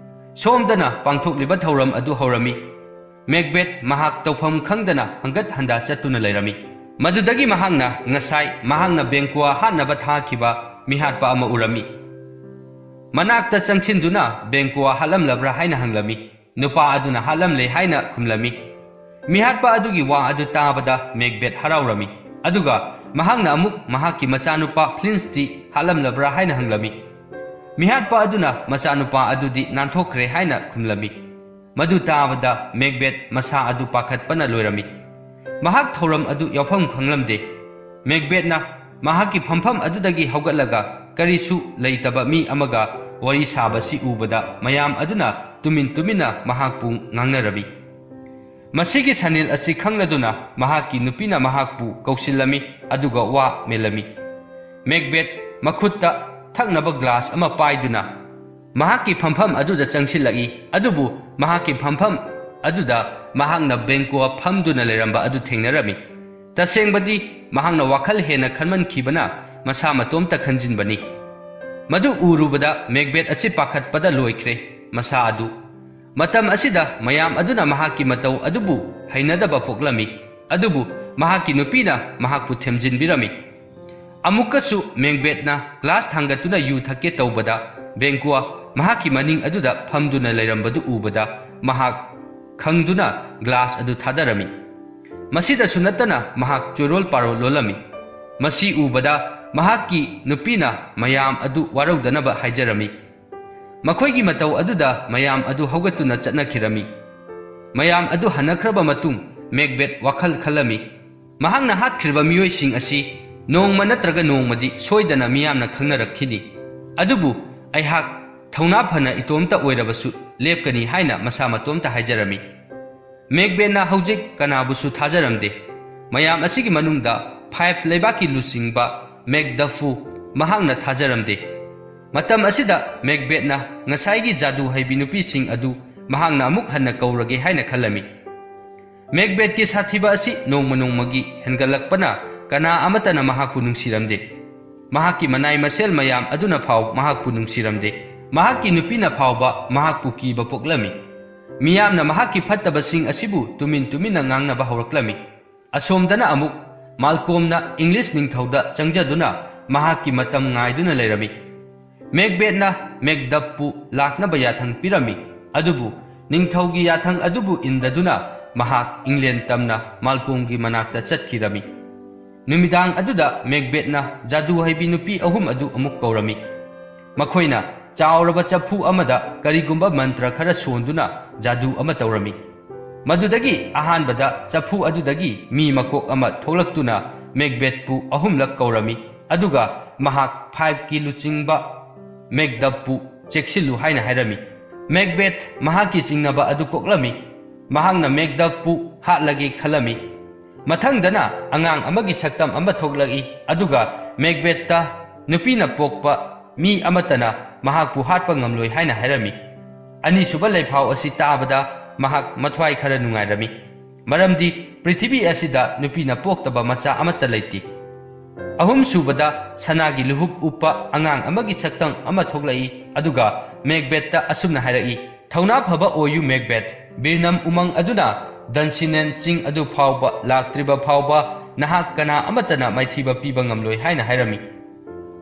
ꯁꯣꯝꯗꯅ ꯄꯥꯡꯊꯣꯛꯂꯤꯕ ꯊꯧꯔꯝ ꯑꯗꯨ ꯍꯧꯔꯝꯃꯤ꯫ ꯃꯦꯛꯕꯦꯠ ꯃꯍꯥꯛ ꯇꯧꯐꯝ ꯈꯪꯗꯅ ꯍꯪꯒꯠ ꯍꯟꯗꯥ ꯆꯠꯇꯨꯅ ꯂꯩꯔꯝꯃꯤ꯫ ꯃꯗꯨꯗꯒꯤ ꯃꯍꯥꯛꯅ ꯉꯁꯥꯏ ꯃꯍꯥꯛꯅ ꯕꯦꯡꯀ꯭ꯋꯥ ꯍꯥꯠꯅꯕ ꯊꯥꯈꯤꯕ ꯃꯤꯍꯥꯠꯄ ꯑꯃ ꯎꯔꯝꯃꯤ꯫ ꯃꯅꯥꯛꯇ ꯆꯪꯁꯤꯟꯗꯨꯅ ꯕꯦꯡꯀ꯭ꯋꯥ ꯍꯥꯠꯂꯝꯂꯕ꯭ꯔꯥ ꯍꯥꯏꯅ ꯍꯪꯂꯝꯃꯤ꯫ ꯅꯨꯄꯥ ꯑꯗꯨꯅ ꯍꯥꯠꯂꯝꯂꯦ ꯍꯥꯏꯅ ꯈꯨꯝꯂꯝꯃꯤ꯫ ꯃꯤꯍꯥꯠꯄ ꯑꯗꯨꯒꯤ ꯋꯥ ꯑꯗꯨ ꯇꯥꯕꯗ ꯃꯦꯛꯕꯦꯠ ꯍꯔꯥꯎꯔꯝꯃꯤ꯫ ꯑꯗꯨꯒ ꯃꯍꯥꯛꯅ ꯑꯃꯨꯛ ꯃꯍꯥꯛꯀꯤ ꯃꯆꯥꯅꯨꯄꯥ ꯐ꯭ꯂꯤꯟꯁꯇꯤ ꯍꯥꯠꯂꯝꯂꯕ꯭ꯔꯥ ꯍꯥꯏꯅ ꯍꯪꯂꯝꯃꯤ꯫ ꯃꯤꯍꯥꯠꯄ ꯑꯗꯨꯅ ꯃꯆꯥꯅꯨꯄꯥ ꯑꯗꯨꯗꯤ ꯅꯥꯟꯊꯣꯛꯈ꯭ꯔꯦ ꯍꯥꯏꯅ ꯈꯨꯝꯂꯝꯃꯤ꯫ ꯃꯗꯨ ꯇꯥꯕꯗ ꯃꯦꯛꯕꯦꯠ ꯃꯁꯥ ꯑꯗꯨ ꯄꯥꯈꯠꯄꯅ ꯂꯣꯏꯔꯝꯃꯤ꯫ ꯃꯍꯥꯛ ꯊꯧꯔꯝ ꯑꯗꯨ ꯌꯥꯎꯐꯝ ꯈꯪꯂꯝꯗꯦ꯫ ꯃꯦꯛꯕꯦꯠꯅ ꯃꯍꯥꯛꯀꯤ ꯐꯝꯐꯝ ꯑꯗꯨꯗꯒꯤ ꯍꯧꯒꯠꯂꯒ ꯀꯔꯤꯁꯨ ꯂꯩꯇꯕ ꯃꯤ ꯑꯃꯒ ꯋꯥꯔꯤ ꯁꯥꯕꯁꯤ ꯎꯕꯗ ꯃꯌꯥꯝ ꯑꯗꯨꯅ ꯇꯨꯃꯤꯟ ꯇꯨꯃꯤꯟꯅ ꯃꯍꯥꯛꯄꯨ ꯉꯥꯡꯅꯔꯝꯃꯤ꯫ ꯃꯁꯤꯒꯤ ꯁꯅꯤꯜ ꯑꯁꯤ ꯈꯪꯂꯗꯨꯅ ꯃꯍꯥꯛꯀꯤ ꯅꯨꯄꯤꯅ ꯃꯍꯥꯛꯄꯨ ꯀꯧꯁꯤꯜꯂꯝꯃꯤ, ꯑꯗꯨꯒ ꯋꯥ ꯃꯦꯜꯂꯝꯃꯤ꯫ ꯃꯦꯛꯕꯦꯠ ꯃꯈꯨꯠꯇ ꯊꯛꯅꯕ ꯒ꯭ꯂꯥꯁ ꯑꯃ ꯄꯥꯏꯗꯨꯅ ꯃꯍꯥꯛꯀꯤ ꯐꯝꯐꯝ ꯑꯗꯨꯗ ꯆꯪꯁꯤꯜꯂꯛꯏ, ꯑꯗꯨꯕꯨ ꯃꯍꯥꯛꯀꯤ ꯐꯝꯐꯝ ꯑꯗꯨꯗ ꯃꯍꯥꯛꯅ ꯕꯦꯡꯀ꯭ꯋꯥ ꯐꯝꯗꯨꯅ ꯂꯩꯔꯝꯕ ꯑꯗꯨ ꯊꯦꯡꯅꯔꯝꯃꯤ꯫ ꯇꯁꯦꯡꯕꯗꯤ ꯃꯍꯥꯛꯅ ꯋꯥꯈꯜ ꯍꯦꯟꯅ ꯈꯟꯃꯟꯈꯤꯕꯅ ꯃꯁꯥ ꯃꯇꯣꯝꯇ ꯈꯟꯖꯤꯟꯕꯅꯤ꯫ ꯃꯗꯨ ꯎꯔꯨꯕꯗ ꯃꯦꯛꯕꯦꯠ ꯑꯁꯤ ꯄꯥꯈꯠꯄꯗ ꯂꯣꯏꯈ꯭ꯔꯦ꯫ ꯃꯁꯥ ꯑꯗꯨ ꯃꯇꯝ ꯑꯁꯤꯗ ꯃꯌꯥꯝ ꯑꯗꯨꯅ ꯃꯍꯥꯛꯀꯤ ꯃꯇꯧ ꯑꯗꯨꯕꯨ ꯍꯩꯅꯗꯕ ꯄꯣꯛꯂꯝꯃꯤ, ꯑꯗꯨꯕꯨ ꯃꯍꯥꯛꯀꯤ ꯅꯨꯄꯤꯅ ꯃꯍꯥꯛꯄꯨ ꯊꯦꯝꯖꯤꯟꯕꯤꯔꯝꯃꯤ꯫ ꯑꯃꯨꯛꯀꯁꯨ ꯃꯦꯛꯕꯦꯠꯅ ꯒ꯭ꯂꯥꯁ ꯊꯥꯡꯒꯠꯇꯨꯅ ꯌꯨ ꯊꯛꯀꯦ ꯇꯧꯕꯗ ꯕꯦꯡꯀ꯭ꯋꯥ ꯃꯍꯥꯛꯀꯤ ꯃꯅꯤꯡ ꯑꯗꯨꯗ ꯐꯝꯗꯨꯅ ꯂꯩꯔꯝꯕꯗꯨ ꯎꯕꯗ ꯃꯍꯥꯛ ꯈꯪꯗꯨꯅ ꯒ꯭ꯂꯥꯁ ꯑꯗꯨ ꯊꯥꯗꯔꯝꯃꯤ꯫ ꯃꯁꯤꯗꯁꯨ ꯅꯠꯇꯅ ꯃꯍꯥꯛ ꯆꯣꯏꯔꯣꯜ ꯄꯥꯔꯣꯜ ꯂꯣꯜꯂꯝꯃꯤ꯫ ꯃꯁꯤ ꯎꯕꯗ ꯃꯍꯥꯛꯀꯤ ꯅꯨꯄꯤꯅ ꯃꯌꯥꯝ ꯑꯗꯨ ꯋꯥꯔꯧꯗꯅꯕ ꯍꯥꯏꯖꯔꯝꯃꯤ꯫ ꯃꯈꯣꯏꯒꯤ ꯃꯇꯧ ꯑꯗꯨꯗ ꯃꯌꯥꯝ ꯑꯗꯨ ꯍꯧꯒꯠꯇꯨꯅ ꯆꯠꯅꯈꯤꯔꯝꯃꯤ꯫ ꯃꯌꯥꯝ ꯑꯗꯨ ꯍꯟꯅꯈ꯭ꯔꯕ ꯃꯇꯨꯡ ꯃꯦꯛꯕꯦꯠ ꯋꯥꯈꯜ ꯈꯜꯂꯝꯃꯤ꯫ ꯃꯍꯥꯛꯅ ꯍꯥꯠꯈ꯭ꯔꯤꯕ ꯃꯤꯑꯣꯏꯁꯤꯡ ꯑꯁꯤ ꯅꯣꯡꯃ ꯅꯠꯇ꯭ꯔꯒ ꯅꯣꯡꯃꯗꯤ ꯁꯣꯏꯗꯅ ꯃꯤꯌꯥꯝꯅ ꯈꯪꯅꯔꯛꯈꯤꯅꯤ꯫ ꯑꯗꯨꯕꯨ ꯑꯩꯍꯥꯛ ꯊꯧꯅꯥ ꯐꯅ ꯏꯇꯣꯝꯇ ꯑꯣꯏꯔꯕꯁꯨ ꯂꯦꯞꯀꯅꯤ ꯍꯥꯏꯅ ꯃꯁꯥ ꯃꯇꯣꯝꯇ ꯍꯥꯏꯖꯔꯝꯃꯤ꯫ ꯃꯦꯛꯕꯦꯠꯅ ꯍꯧꯖꯤꯛ ꯀꯅꯥꯕꯨꯁꯨ ꯊꯥꯖꯔꯝꯗꯦ꯫ ꯃꯌꯥꯝ ꯑꯁꯤꯒꯤ ꯃꯅꯨꯡꯗ ꯐꯥꯏꯚ ꯂꯩꯕꯥꯛꯀꯤ ꯂꯨꯆꯤꯡꯕ ꯃꯦꯛꯗꯐꯄꯨ ꯃꯍꯥꯛꯅ ꯊꯥꯖꯔꯝꯗꯦ꯫ ꯃꯇꯝ ꯑꯁꯤꯗ ꯃꯦꯛꯕꯦꯠꯅ ꯉꯁꯥꯏꯒꯤ ꯖꯥꯗꯨ ꯍꯩꯕꯤ ꯅꯨꯄꯤꯁꯤꯡ ꯑꯗꯨ ꯃꯍꯥꯛꯅ ꯑꯃꯨꯛ ꯍꯟꯅ ꯀꯧꯔꯒꯦ ꯍꯥꯏꯅ ꯈꯜꯂꯝꯃꯤ꯫ ꯃꯦꯛꯕꯦꯠꯀꯤ ꯁꯥꯊꯤꯕ ꯑꯁꯤ ꯅꯣꯡꯃ ꯅꯣꯡꯃꯒꯤ ꯍꯦꯟꯒꯠꯂꯛꯄꯅ ꯀꯅꯥ ꯑꯃꯠꯇꯅ ꯃꯍꯥꯛꯄꯨ ꯅꯨꯡꯁꯤꯔꯝꯗꯦ꯫ ꯃꯍꯥꯛꯀꯤ ꯃꯅꯥꯏ ꯃꯁꯦꯜ ꯃꯌꯥꯝ ꯑꯗꯨꯅ ꯐꯥꯎ ꯃꯍꯥꯛꯄꯨ ꯅꯨꯡꯁꯤꯔꯝꯗꯦ꯫ ꯃꯍꯥꯛꯀꯤ ꯅꯨꯄꯤꯅ ꯐꯥꯎꯕ ꯃꯍꯥꯛꯄꯨ ꯀꯤꯕ ꯄꯣꯛꯂꯝꯃꯤ꯫ ꯃꯤꯌꯥꯝꯅ ꯃꯍꯥꯛꯀꯤ ꯐꯠꯇꯕꯁꯤꯡ ꯑꯁꯤꯕꯨ ꯇꯨꯃꯤꯟ ꯇꯨꯃꯤꯟꯅ ꯉꯥꯡꯅꯕ ꯍꯧꯔꯛꯂꯝꯃꯤ꯫ ꯑꯁꯣꯝꯗꯅ ꯑꯃꯨꯛ ꯃꯥꯜꯀꯣꯝꯅ ꯏꯪꯂꯤꯁ ꯅꯤꯡꯊꯧꯗ ꯆꯪꯖꯗꯨꯅ ꯃꯍꯥꯛꯀꯤ ꯃꯇꯝ ꯉꯥꯏꯗꯨꯅ ꯂꯩꯔꯝꯃꯤ꯫ ꯃꯦꯛꯕꯦꯠꯅ ꯃꯦꯛꯗꯞꯄꯨ ꯂꯥꯛꯅꯕ ꯌꯥꯊꯪ ꯄꯤꯔꯝꯃꯤ, ꯑꯗꯨꯕꯨ ꯅꯤꯡꯊꯧꯒꯤ ꯌꯥꯊꯪ ꯑꯗꯨꯕꯨ ꯏꯟꯗꯗꯨꯅ ꯃꯍꯥꯛ ꯏꯪꯂꯦꯟ ꯇꯝꯅ ꯃꯥꯜꯀꯣꯝꯒꯤ ꯃꯅꯥꯛꯇ ꯆꯠꯈꯤꯔꯝꯃꯤ꯫ ꯅꯨꯃꯤꯗꯥꯡ ꯑꯗꯨꯗ ꯃꯦꯛꯕꯦꯠꯅ ꯖꯥꯗꯨ ꯍꯩꯕꯤ ꯅꯨꯄꯤ ꯑꯍꯨꯝ ꯑꯗꯨ ꯑꯃꯨꯛ ꯀꯧꯔꯝꯃꯤ꯫ ꯃꯈꯣꯏꯅ ꯆꯥꯎꯔꯕ ꯆꯐꯨ ꯑꯃꯗ ꯀꯔꯤꯒꯨꯝꯕ ꯃꯟꯇ꯭ꯔ ꯈꯔ ꯁꯣꯟꯗꯨꯅ ꯖꯥꯗꯨ ꯑꯃ ꯇꯧꯔꯝꯃꯤ꯫ ꯃꯗꯨꯗꯒꯤ ꯑꯍꯥꯟꯕꯗ ꯆꯐꯨ ꯑꯗꯨꯗꯒꯤ ꯃꯤ ꯃꯀꯣꯛ ꯑꯃ ꯊꯣꯛꯂꯛꯇꯨꯅ ꯃꯦꯛꯕꯦꯠꯄꯨ ꯑꯍꯨꯝꯂꯛ ꯀꯧꯔꯝꯃꯤ, ꯑꯗꯨꯒ ꯃꯍꯥꯛ ꯐꯥꯏꯚꯀꯤ ꯂꯨꯆꯤꯡꯕ ꯃꯦꯛꯗꯞꯄꯨ ꯆꯦꯛꯁꯤꯜꯂꯨ ꯍꯥꯏꯅ ꯍꯥꯏꯔꯝꯃꯤ꯫ ꯃꯦꯛꯕꯦꯠ ꯃꯍꯥꯛꯀꯤ ꯆꯤꯡꯅꯕ ꯑꯗꯨ ꯀꯣꯛꯂꯝꯃꯤ꯫ ꯃꯍꯥꯛꯅ ꯃꯦꯛꯗꯞꯄꯨ ꯍꯥꯠꯂꯒꯦ ꯈꯜꯂꯝꯃꯤ꯫ ꯃꯊꯪꯗꯅ ꯑꯉꯥꯡ ꯑꯃꯒꯤ ꯁꯛꯇꯝ ꯑꯃ ꯊꯣꯛꯂꯛꯏ, ꯑꯗꯨꯒ ꯃꯦꯛꯕꯦꯠꯇ ꯅꯨꯄꯤꯅ ꯄꯣꯛꯄ ꯃꯤ ꯑꯃꯠꯇꯅ ꯃꯍꯥꯛꯄꯨ ꯍꯥꯠꯄ ꯉꯝꯂꯣꯏ ꯍꯥꯏꯅ ꯍꯥꯏꯔꯝꯃꯤ꯫ ꯑꯅꯤꯁꯨꯕ ꯂꯩꯐꯥꯎ ꯑꯁꯤ ꯇꯥꯕꯗ ꯃꯍꯥꯛ ꯃꯊ꯭ꯋꯥꯏ ꯈꯔ ꯅꯨꯡꯉꯥꯏꯔꯝꯃꯤ, ꯃꯔꯝꯗꯤ ꯄ꯭ꯔꯤꯊꯤꯕꯤ ꯑꯁꯤꯗ ꯅꯨꯄꯤꯅ ꯄꯣꯛꯇꯕ ꯃꯆꯥ ꯑꯃꯠꯇ ꯂꯩꯇꯦ꯫ ꯑꯍꯨꯝꯁꯨꯕꯗ ꯁꯅꯥꯒꯤ ꯂꯨꯍꯨꯞ ꯎꯞꯄ ꯑꯉꯥꯡ ꯑꯃꯒꯤ ꯁꯛꯇꯝ ꯑꯃ ꯊꯣꯛꯂꯛꯏ, ꯑꯗꯨꯒ ꯃꯦꯛꯕꯦꯠꯇ ꯑꯁꯨꯝꯅ ꯍꯥꯏꯔꯛꯏ, "ꯊꯧꯅꯥ ꯐꯕ ꯑꯣꯏꯌꯨ ꯃꯦꯛꯕꯦꯠ, ꯕꯤꯔꯅꯝ ꯎꯃꯪ ꯑꯗꯨꯅ ꯗꯟꯁꯤꯅꯦꯟ ꯆꯤꯡ ꯑꯗꯨ ꯐꯥꯎꯕ ꯂꯥꯛꯇ꯭ꯔꯤꯕ ꯐꯥꯎꯕ ꯅꯍꯥꯛ ꯀꯅꯥ ꯑꯃꯠꯇꯅ ꯃꯥꯏꯊꯤꯕ ꯄꯤꯕ ꯉꯝꯂꯣꯏ" ꯍꯥꯏꯅ ꯍꯥꯏꯔꯝꯃꯤ꯫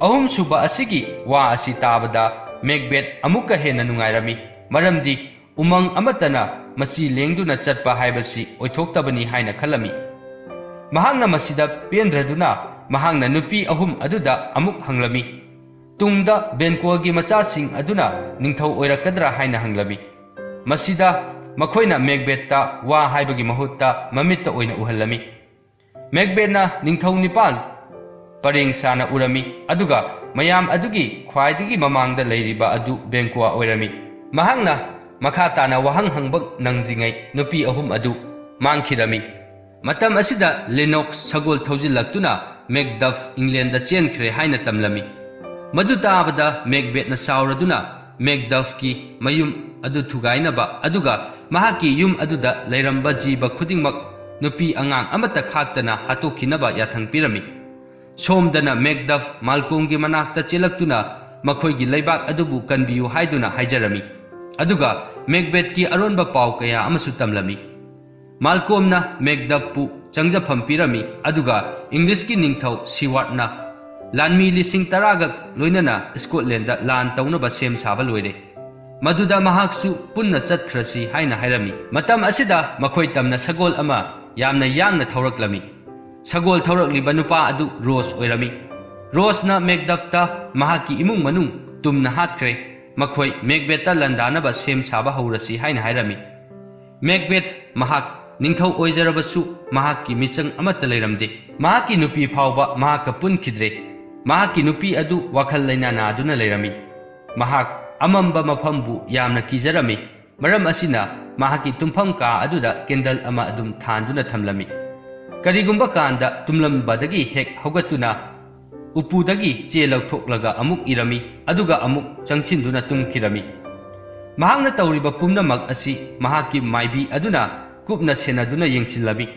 ꯑꯍꯨꯝꯁꯨꯕ ꯑꯁꯤꯒꯤ ꯋꯥ ꯑꯁꯤ ꯇꯥꯕꯗ ꯃꯦꯛꯕꯦꯠ ꯑꯃꯨꯛꯀ ꯍꯦꯟꯅ ꯅꯨꯡꯉꯥꯏꯔꯝꯃꯤ, ꯃꯔꯝꯗꯤ ꯎꯃꯪ ꯑꯃꯠꯇꯅ ꯃꯆꯤ ꯂꯦꯡꯗꯨꯅ ꯆꯠꯄ ꯍꯥꯏꯕꯁꯤ ꯑꯣꯏꯊꯣꯛꯇꯕꯅꯤ ꯍꯥꯏꯅ ꯈꯜꯂꯝꯃꯤ꯫ ꯃꯍꯥꯛꯅ ꯃꯁꯤꯗ ꯄꯦꯟꯗ꯭ꯔꯗꯨꯅ ꯃꯍꯥꯛꯅ ꯅꯨꯄꯤ ꯑꯍꯨꯝ ꯑꯗꯨꯗ ꯑꯃꯨꯛ ꯍꯪꯂꯝꯃꯤ, "ꯇꯨꯡꯗ ꯕꯦꯟꯀꯣꯜꯒꯤ ꯃꯆꯥꯁꯤꯡ ꯑꯗꯨꯅ ꯅꯤꯡꯊꯧ ꯑꯣꯏꯔꯛꯀꯗ꯭ꯔꯥ?" ꯍꯥꯏꯅ ꯍꯪꯂꯝꯃꯤ꯫ ꯃꯁꯤꯗ ꯃꯈꯣꯏꯅ ꯃꯦꯛꯕꯦꯠꯇ ꯋꯥ ꯍꯥꯏꯕꯒꯤ ꯃꯍꯨꯠꯇ ꯃꯃꯤꯠꯇ ꯑꯣꯏꯅ ꯎꯍꯜꯂꯝꯃꯤ꯫ ꯃꯦꯛꯕꯦꯠꯅ ꯅꯤꯡꯊꯧ ꯅꯤꯄꯥꯟ ꯄꯔꯦꯡ ꯁꯥꯅ ꯎꯔꯝꯃꯤ, ꯑꯗꯨꯒ ꯃꯌꯥꯝ ꯑꯗꯨꯒꯤ ꯈ꯭ꯋꯥꯏꯗꯒꯤ ꯃꯃꯥꯡꯗ ꯂꯩꯔꯤꯕ ꯑꯗꯨ ꯕꯦꯟꯀꯣꯋꯥ ꯑꯣꯏꯔꯝꯃꯤ꯫ ꯃꯍꯥꯛꯅ ꯃꯈꯥ ꯇꯥꯅ ꯋꯥꯍꯪ ꯍꯪꯕ ꯅꯪꯗ꯭ꯔꯤꯉꯩ ꯅꯨꯄꯤ ꯑꯍꯨꯝ ꯑꯗꯨ ꯃꯥꯡꯈꯤꯔꯝꯃꯤ꯫ ꯃꯇꯝ ꯑꯁꯤꯗ ꯂꯤꯅꯣꯛꯁ ꯁꯒꯣꯜ ꯊꯧꯖꯤꯜꯂꯛꯇꯨꯅ ꯃꯦꯛꯗꯐ ꯏꯪꯂꯦꯟꯗ ꯆꯦꯟꯈ꯭ꯔꯦ ꯍꯥꯏꯅ ꯇꯝꯂꯝꯃꯤ꯫ ꯃꯗꯨ ꯇꯥꯕꯗ ꯃꯦꯛꯕꯦꯠꯅ ꯁꯥꯎꯔꯗꯨꯅ ꯃꯦꯛꯗꯐꯀꯤ ꯃꯌꯨꯝ ꯑꯗꯨ ꯊꯨꯒꯥꯏꯅꯕ ꯑꯗꯨꯒ ꯃꯍꯥꯛꯀꯤ ꯌꯨꯝ ꯑꯗꯨꯗ ꯂꯩꯔꯝꯕ ꯖꯤꯕ ꯈꯨꯗꯤꯡꯃꯛ ꯅꯨꯄꯤ ꯑꯉꯥꯡ ꯑꯃꯠꯇ ꯈꯥꯛꯇꯅ ꯍꯥꯠꯇꯣꯛꯈꯤꯅꯕ ꯌꯥꯊꯪ ꯄꯤꯔꯝꯃꯤ꯫ ꯁꯣꯝꯗꯅ ꯃꯦꯛꯗꯐ ꯃꯥꯜꯀꯣꯝꯒꯤ ꯃꯅꯥꯛꯇ ꯆꯦꯜꯂꯛꯇꯨꯅ ꯃꯈꯣꯏꯒꯤ ꯂꯩꯕꯥꯛ ꯑꯗꯨꯕꯨ ꯀꯟꯕꯤꯌꯨ ꯍꯥꯏꯗꯨꯅ ꯍꯥꯏꯖꯔꯝꯃꯤ꯫ ꯑꯗꯨꯒ ꯃꯦꯛꯕꯦꯠꯀꯤ ꯑꯔꯣꯟꯕ ꯄꯥꯎ ꯀꯌꯥ ꯑꯃꯁꯨ ꯇꯝꯂꯝꯃꯤ꯫ ꯃꯥꯜꯀꯣꯝꯅ ꯃꯦꯛꯗꯐꯄꯨ ꯆꯪꯖꯐꯝ ꯄꯤꯔꯝꯃꯤ, ꯑꯗꯨꯒ ꯏꯪꯂꯤꯁꯀꯤ ꯅꯤꯡꯊꯧ ꯁꯤꯋꯥꯔꯠꯅ ꯂꯥꯟꯃꯤ ꯂꯤꯁꯤꯡ ꯇꯔꯥꯒ ꯂꯣꯏꯅꯅ ꯁ꯭ꯀꯣꯠꯂꯦꯟꯗ ꯂꯥꯟ ꯇꯧꯅꯕ ꯁꯦꯝ ꯁꯥꯕ ꯂꯣꯏꯔꯦ꯫ ꯃꯗꯨꯗ ꯃꯍꯥꯛꯁꯨ ꯄꯨꯟꯅ ꯆꯠꯈ꯭ꯔꯁꯤ ꯍꯥꯏꯅ ꯍꯥꯏꯔꯝꯃꯤ꯫ ꯃꯇꯝ ꯑꯁꯤꯗ ꯃꯈꯣꯏ ꯇꯝꯅ ꯁꯒꯣꯜ ꯑꯃ ꯌꯥꯝꯅ ꯌꯥꯡꯅ ꯊꯧꯔꯛꯂꯝꯃꯤ꯫ ꯁꯒꯣꯜ ꯊꯧꯔꯛꯂꯤꯕ ꯅꯨꯄꯥ ꯑꯗꯨ ꯔꯣꯁ ꯑꯣꯏꯔꯝꯃꯤ꯫ ꯔꯣꯁꯅ ꯃꯦꯛꯗꯐꯇ ꯃꯍꯥꯛꯀꯤ ꯏꯃꯨꯡ ꯃꯅꯨꯡ ꯇꯨꯝꯅ ꯍꯥꯠꯈ꯭ꯔꯦ, ꯃꯈꯣꯏ ꯃꯦꯛꯕꯦꯠꯇ ꯂꯥꯟꯗꯥꯅꯕ ꯁꯦꯝ ꯁꯥꯕ ꯍꯧꯔꯁꯤ ꯍꯥꯏꯅ ꯍꯥꯏꯔꯝꯃꯤ꯫ ꯃꯦꯛꯕꯦꯠ ꯃꯍꯥꯛ ꯅꯤꯡꯊꯧ ꯑꯣꯏꯖꯔꯕꯁꯨ ꯃꯍꯥꯛꯀꯤ ꯃꯤꯆꯪ ꯑꯃꯠꯇ ꯂꯩꯔꯝꯗꯦ꯫ ꯃꯍꯥꯛꯀꯤ ꯅꯨꯄꯤ ꯐꯥꯎꯕ ꯃꯍꯥꯛꯀ ꯄꯨꯟꯈꯤꯗ꯭ꯔꯦ꯫ ꯃꯍꯥꯛꯀꯤ ꯅꯨꯄꯤ ꯑꯗꯨ ꯋꯥꯈꯜ ꯂꯩꯅꯥ ꯅꯥꯗꯨꯅ ꯂꯩꯔꯝꯃꯤ꯫ ꯃꯍꯥꯛ ꯑꯃꯝꯕ ꯃꯐꯝꯕꯨ ꯌꯥꯝꯅ ꯀꯤꯖꯔꯝꯃꯤ꯫ ꯃꯔꯝ ꯑꯁꯤꯅ ꯃꯍꯥꯛꯀꯤ ꯇꯨꯝꯐꯝ ꯀꯥ ꯑꯗꯨꯗ ꯀꯦꯟꯗꯜ ꯑꯃ ꯑꯗꯨꯝ ꯊꯥꯟꯗꯨꯅ ꯊꯝꯂꯝꯃꯤ꯫ ꯀꯔꯤꯒꯨꯝꯕ ꯀꯥꯟꯗ ꯇꯨꯝꯂꯝꯕꯗꯒꯤ ꯍꯦꯛ ꯍꯧꯒꯠꯇꯨꯅ ꯎꯄꯨꯗꯒꯤ ꯆꯦ ꯂꯧꯊꯣꯛꯂꯒ ꯑꯃꯨꯛ ꯏꯔꯝꯃꯤ, ꯑꯗꯨꯒ ꯑꯃꯨꯛ ꯆꯪꯁꯤꯟꯗꯨꯅ ꯇꯨꯝꯈꯤꯔꯝꯃꯤ꯫ ꯃꯍꯥꯛꯅ ꯇꯧꯔꯤꯕ ꯄꯨꯝꯅꯃꯛ ꯑꯁꯤ ꯃꯍꯥꯛꯀꯤ ꯃꯥꯏꯕꯤ ꯑꯗꯨꯅ ꯀꯨꯞꯅ ꯁꯦꯟꯅꯗꯨꯅ ꯌꯦꯡꯁꯤꯜꯂꯝꯃꯤ꯫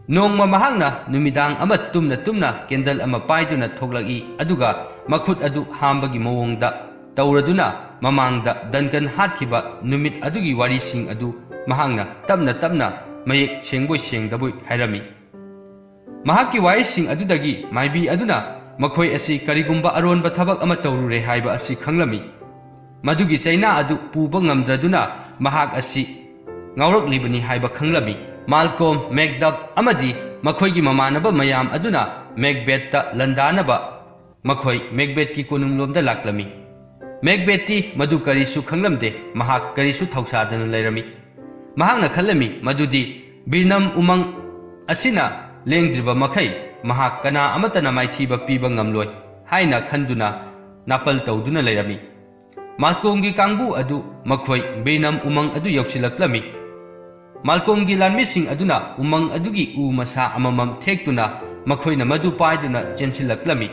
ꯅꯣꯡꯃ ꯃꯍꯥꯛꯅ ꯅꯨꯃꯤꯗꯥꯡ ꯑꯃ ꯇꯨꯝꯅ ꯇꯨꯝꯅ ꯀꯦꯟꯗꯜ ꯑꯃ ꯄꯥꯏꯗꯨꯅ ꯊꯣꯛꯂꯛꯏ, ꯑꯗꯨꯒ ꯃꯈꯨꯠ ꯑꯗꯨ ꯍꯥꯝꯕꯒꯤ ꯃꯑꯣꯡꯗ ꯇꯧꯔꯗꯨꯅ ꯃꯃꯥꯡꯗ ꯗꯟꯀꯟ ꯍꯥꯠꯈꯤꯕ ꯅꯨꯃꯤꯠ ꯑꯗꯨꯒꯤ ꯋꯥꯔꯤꯁꯤꯡ ꯑꯗꯨ ꯃꯍꯥꯛꯅ ꯇꯞꯅ ꯇꯞꯅ ꯃꯌꯦꯛ ꯁꯦꯡꯕꯣꯏ ꯁꯦꯡꯗꯕꯣꯏ ꯍꯥꯏꯔꯝꯃꯤ꯫ ꯃꯍꯥꯛꯀꯤ ꯋꯥꯍꯩꯁꯤꯡ ꯑꯗꯨꯗꯒꯤ ꯃꯥꯏꯕꯤ ꯑꯗꯨꯅ ꯃꯈꯣꯏ ꯑꯁꯤ ꯀꯔꯤꯒꯨꯝꯕ ꯑꯔꯣꯟꯕ ꯊꯕꯛ ꯑꯃ ꯇꯧꯔꯨꯔꯦ ꯍꯥꯏꯕ ꯑꯁꯤ ꯈꯪꯂꯝꯃꯤ꯫ ꯃꯗꯨꯒꯤ ꯆꯩꯅꯥ ꯑꯗꯨ ꯄꯨꯕ ꯉꯝꯗ꯭ꯔꯗꯨꯅ ꯃꯍꯥꯛ ꯑꯁꯤ ꯉꯥꯎꯔꯛꯂꯤꯕꯅꯤ ꯍꯥꯏꯕ ꯈꯪꯂꯝꯃꯤ꯫ ꯃꯥꯜꯀꯣꯝ, ꯃꯦꯛꯗꯐ ꯑꯃꯗꯤ ꯃꯈꯣꯏꯒꯤ ꯃꯃꯥꯟꯅꯕ ꯃꯌꯥꯝ ꯑꯗꯨꯅ ꯃꯦꯛꯕꯦꯠꯇ ꯂꯥꯟꯗꯥꯅꯕ ꯃꯈꯣꯏ ꯃꯦꯛꯕꯦꯠꯀꯤ ꯀꯣꯅꯨꯡꯂꯣꯝꯗ ꯂꯥꯛꯂꯝꯃꯤ꯫ ꯃꯦꯛꯕꯦꯠꯇꯤ ꯃꯗꯨ ꯀꯔꯤꯁꯨ ꯈꯪꯂꯝꯗꯦ, ꯃꯍꯥꯛ ꯀꯔꯤꯁꯨ ꯊꯧꯁꯥꯗꯅ ꯂꯩꯔꯝꯃꯤ꯫ ꯃꯍꯥꯛꯅ ꯈꯜꯂꯝꯃꯤ ꯃꯗꯨꯗꯤ ꯕꯤꯔꯅꯝ ꯎꯃꯪ ꯑꯁꯤꯅ ꯂꯦꯡꯗ꯭ꯔꯤꯕ ꯃꯈꯩ ꯃꯍꯥꯛ ꯀꯅꯥ ꯑꯃꯠꯇꯅ ꯃꯥꯏꯊꯤꯕ ꯄꯤꯕ ꯉꯝꯂꯣꯏ ꯍꯥꯏꯅ ꯈꯟꯗꯨꯅ ꯅꯥꯄꯜ ꯇꯧꯗꯨꯅ ꯂꯩꯔꯝꯃꯤ꯫ ꯃꯥꯜꯀꯣꯝꯒꯤ ꯀꯥꯡꯕꯨ ꯑꯗꯨ ꯃꯈꯣꯏ ꯕꯤꯔꯅꯝ ꯎꯃꯪ ꯑꯗꯨ ꯌꯧꯁꯤꯜꯂꯛꯂꯝꯃꯤ꯫ ꯃꯥꯜꯀꯣꯝꯒꯤ ꯂꯥꯟꯃꯤꯁꯤꯡ ꯑꯗꯨꯅ ꯎꯃꯪ ꯑꯗꯨꯒꯤ ꯎ ꯃꯁꯥ ꯑꯃꯃꯝ ꯊꯦꯛꯇꯨꯅ ꯃꯈꯣꯏꯅ ꯃꯗꯨ ꯄꯥꯏꯗꯨꯅ ꯆꯦꯟꯁꯤꯜꯂꯛꯂꯝꯃꯤ꯫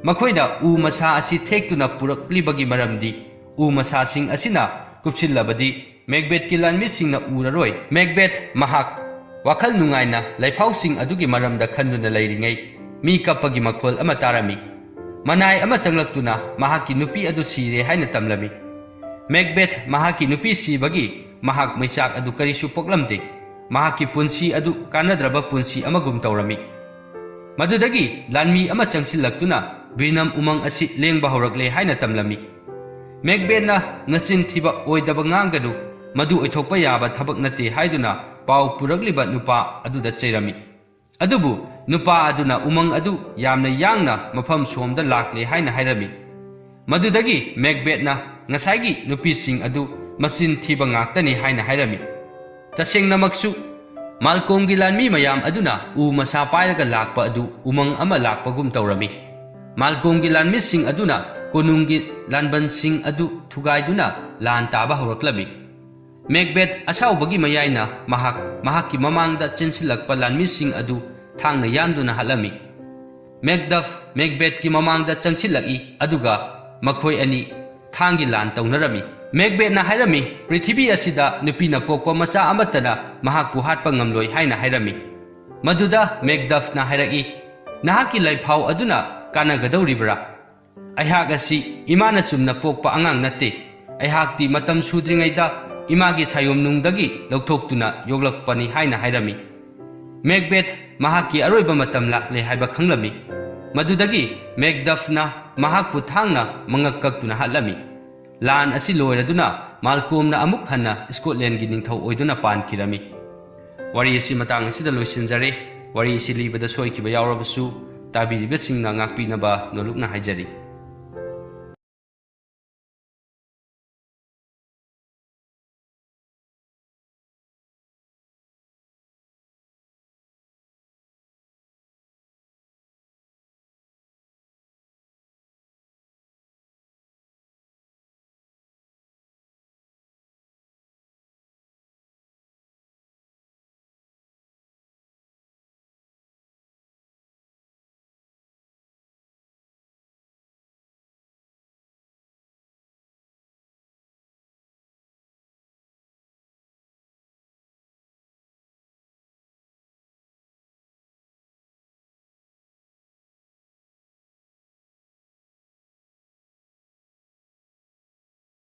ꯃꯈꯣꯏꯅ ꯎ ꯃꯁꯥ ꯑꯁꯤ ꯊꯦꯛꯇꯨꯅ ꯄꯨꯔꯛꯂꯤꯕꯒꯤ ꯃꯔꯝꯗꯤ ꯎ ꯃꯁꯥꯁꯤꯡ ꯑꯁꯤꯅ ꯀꯨꯞꯁꯤꯜꯂꯕꯗꯤ ꯃꯦꯛꯕꯦꯠꯀꯤ ꯂꯥꯟꯃꯤꯁꯤꯡꯅ ꯎꯔꯔꯣꯏ꯫ ꯃꯦꯛꯕꯦꯠ ꯃꯍꯥꯛ ꯋꯥꯈꯜ ꯅꯨꯡꯉꯥꯏꯅ ꯂꯩꯐꯥꯎꯁꯤꯡ ꯑꯗꯨꯒꯤ ꯃꯔꯝꯗ ꯈꯟꯗꯨꯅ ꯂꯩꯔꯤꯉꯩ ꯃꯤ ꯀꯞꯄꯒꯤ ꯃꯈꯣꯜ ꯑꯃ ꯇꯥꯔꯝꯃꯤ꯫ ꯃꯅꯥꯏ ꯑꯃ ꯆꯪꯂꯛꯇꯨꯅ ꯃꯍꯥꯛꯀꯤ ꯅꯨꯄꯤ ꯑꯗꯨ ꯁꯤꯔꯦ ꯍꯥꯏꯅ ꯇꯝꯂꯝꯃꯤ꯫ ꯃꯦꯛꯕꯦꯠ ꯃꯍꯥꯛꯀꯤ ꯅꯨꯄꯤ ꯁꯤꯕꯒꯤ ꯃꯍꯥꯛ ꯃꯩꯆꯥꯛ ꯑꯗꯨ ꯀꯔꯤꯁꯨ ꯄꯣꯛꯂꯝꯗꯦ꯫ ꯃꯍꯥꯛꯀꯤ ꯄꯨꯟꯁꯤ ꯑꯗꯨ ꯀꯥꯟꯅꯗ꯭ꯔꯕ ꯄꯨꯟꯁꯤ ꯑꯃꯒꯨꯝ ꯇꯧꯔꯝꯃꯤ꯫ ꯃꯗꯨꯗꯒꯤ ꯂꯥꯟꯃꯤ ꯑꯃ ꯆꯪꯁꯤꯜꯂꯛꯇꯨꯅ ꯕꯤꯔꯅꯝ ꯎꯃꯪ ꯑꯁꯤ ꯂꯦꯡꯕ ꯍꯧꯔꯛꯂꯦ ꯍꯥꯏꯅ ꯇꯝꯂꯝꯃꯤ꯫ ꯃꯦꯛꯕꯦꯠꯅ "ꯅꯆꯤꯟ ꯊꯤꯕ, ꯑꯣꯏꯗꯕ ꯉꯥꯡꯒꯅꯨ, ꯃꯗꯨ ꯑꯣꯏꯊꯣꯛꯄ ꯌꯥꯕ ꯊꯕꯛ ꯅꯠꯇꯦ" ꯍꯥꯏꯗꯨꯅ ꯄꯥꯎ ꯄꯨꯔꯛꯂꯤꯕ ꯅꯨꯄꯥ ꯑꯗꯨꯗ ꯆꯩꯔꯝꯃꯤ꯫ ꯑꯗꯨꯕꯨ ꯅꯨꯄꯥ ꯑꯗꯨꯅ ꯎꯃꯪ ꯑꯗꯨ ꯌꯥꯝꯅ ꯌꯥꯡꯅ ꯃꯐꯝ ꯁꯣꯝꯗ ꯂꯥꯛꯂꯦ ꯍꯥꯏꯅ ꯍꯥꯏꯔꯝꯃꯤ꯫ ꯃꯗꯨꯗꯒꯤ ꯃꯦꯛꯕꯦꯠꯅ ꯉꯁꯥꯏꯒꯤ ꯅꯨꯄꯤꯁꯤꯡ ꯑꯗꯨ ꯃꯆꯤꯟ ꯊꯤꯕ ꯉꯥꯛꯇꯅꯤ ꯍꯥꯏꯅ ꯍꯥꯏꯔꯝꯃꯤ꯫ ꯇꯁꯦꯡꯅꯃꯛꯁꯨ, ꯃꯥꯜꯀꯣꯝꯒꯤ ꯂꯥꯟꯃꯤ ꯃꯌꯥꯝ ꯑꯗꯨꯅ ꯎ ꯃꯁꯥ ꯄꯥꯏꯔꯒ ꯂꯥꯛꯄ ꯑꯗꯨ ꯎꯃꯪ ꯑꯃ ꯂꯥꯛꯄꯒꯨꯝ ꯇꯧꯔꯝꯃꯤ꯫ ꯃꯥꯜꯀꯣꯝꯒꯤ ꯂꯥꯟꯃꯤꯁꯤꯡ ꯑꯗꯨꯅ ꯀꯣꯅꯨꯡꯒꯤ ꯂꯥꯟꯕꯟꯁꯤꯡ ꯑꯗꯨ ꯊꯨꯒꯥꯏꯗꯨꯅ ꯂꯥꯟ ꯇꯥꯕ ꯍꯧꯔꯛꯂꯝꯃꯤ꯫ ꯃꯦꯛꯕꯦꯠ ꯑꯁꯥꯎꯕꯒꯤ ꯃꯌꯥꯏꯅ ꯃꯍꯥꯛ ꯃꯍꯥꯛꯀꯤ ꯃꯃꯥꯡꯗ ꯆꯦꯟꯁꯤꯜꯂꯛꯄ ꯂꯥꯟꯃꯤꯁꯤꯡ ꯑꯗꯨ ꯊꯥꯡꯅ ꯌꯥꯟꯗꯨꯅ ꯍꯥꯠꯂꯝꯃꯤ꯫ ꯃꯦꯛꯗꯐ ꯃꯦꯛꯕꯦꯠꯀꯤ ꯃꯃꯥꯡꯗ ꯆꯪꯁꯤꯜꯂꯛꯏ, ꯑꯗꯨꯒ ꯃꯈꯣꯏ ꯑꯅꯤ ꯊꯥꯡꯒꯤ ꯂꯥꯟ ꯇꯧꯅꯔꯝꯃꯤ꯫ ꯃꯦꯛꯕꯦꯠꯅ ꯍꯥꯏꯔꯝꯃꯤ, "ꯄ꯭ꯔꯤꯊꯤꯕꯤ ꯑꯁꯤꯗ ꯅꯨꯄꯤꯅ ꯄꯣꯛꯄ ꯃꯆꯥ ꯑꯃꯠꯇꯅ ꯃꯍꯥꯛꯄꯨ ꯍꯥꯠꯄ ꯉꯝꯂꯣꯏ" ꯍꯥꯏꯅ ꯍꯥꯏꯔꯝꯃꯤ꯫ ꯃꯗꯨꯗ ꯃꯦꯛꯗꯐꯅ ꯍꯥꯏꯔꯛꯏ, "ꯅꯍꯥꯛꯀꯤ ꯂꯥꯏꯐꯥꯎ ꯑꯗꯨꯅ ꯀꯥꯟꯅꯒꯗꯧꯔꯤꯕ꯭ꯔꯥ? ꯑꯩꯍꯥꯛ ꯑꯁꯤ ꯏꯃꯥꯅ ꯆꯨꯝꯅ ꯄꯣꯛꯄ ꯑꯉꯥꯡ ꯅꯠꯇꯦ꯫ ꯑꯩꯍꯥꯛꯇꯤ ꯃꯇꯝ ꯁꯨꯗ꯭ꯔꯤꯉꯩꯗ ꯏꯃꯥꯒꯤ ꯁꯥꯌꯣꯝꯅꯨꯡꯗꯒꯤ ꯂꯧꯊꯣꯛꯇꯨꯅ ꯌꯣꯛꯂꯛꯄꯅꯤ" ꯍꯥꯏꯅ ꯍꯥꯏꯔꯝꯃꯤ꯫ ꯃꯦꯛꯕꯦꯠ ꯃꯍꯥꯛꯀꯤ ꯑꯔꯣꯏꯕ ꯃꯇꯝ ꯂꯥꯛꯂꯦ ꯍꯥꯏꯕ ꯈꯪꯂꯝꯃꯤ꯫ ꯃꯗꯨꯗꯒꯤ ꯃꯦꯛꯗꯐꯅ ꯃꯍꯥꯛꯄꯨ ꯊꯥꯡꯅ ꯃꯉꯛ ꯀꯛꯇꯨꯅ ꯍꯥꯠꯂꯝꯃꯤ꯫ ꯂꯥꯟ ꯑꯁꯤ ꯂꯣꯏꯔꯗꯨꯅ ꯃꯥꯜꯀꯣꯝꯅ ꯑꯃꯨꯛ ꯍꯟꯅ ꯁ꯭ꯀꯣꯠꯂꯦꯟꯒꯤ ꯅꯤꯡꯊꯧ ꯑꯣꯏꯗꯨꯅ ꯄꯥꯟꯈꯤꯔꯝꯃꯤ꯫ ꯋꯥꯔꯤ ꯑꯁꯤ ꯃꯇꯥꯡ ꯑꯁꯤꯗ ꯂꯣꯏꯁꯤꯟꯖꯔꯦ꯫ ꯋꯥꯔꯤ ꯑꯁꯤ ꯂꯤꯕꯗ ꯁꯣꯏꯈꯤꯕ ꯌꯥꯎꯔꯕꯁꯨ ꯇꯥꯕꯤꯔꯤꯕꯁꯤꯡꯅ ꯉꯥꯛꯄꯤꯅꯕ ꯅꯣꯂꯨꯛꯅ ꯍꯥꯏꯖꯔꯤ꯫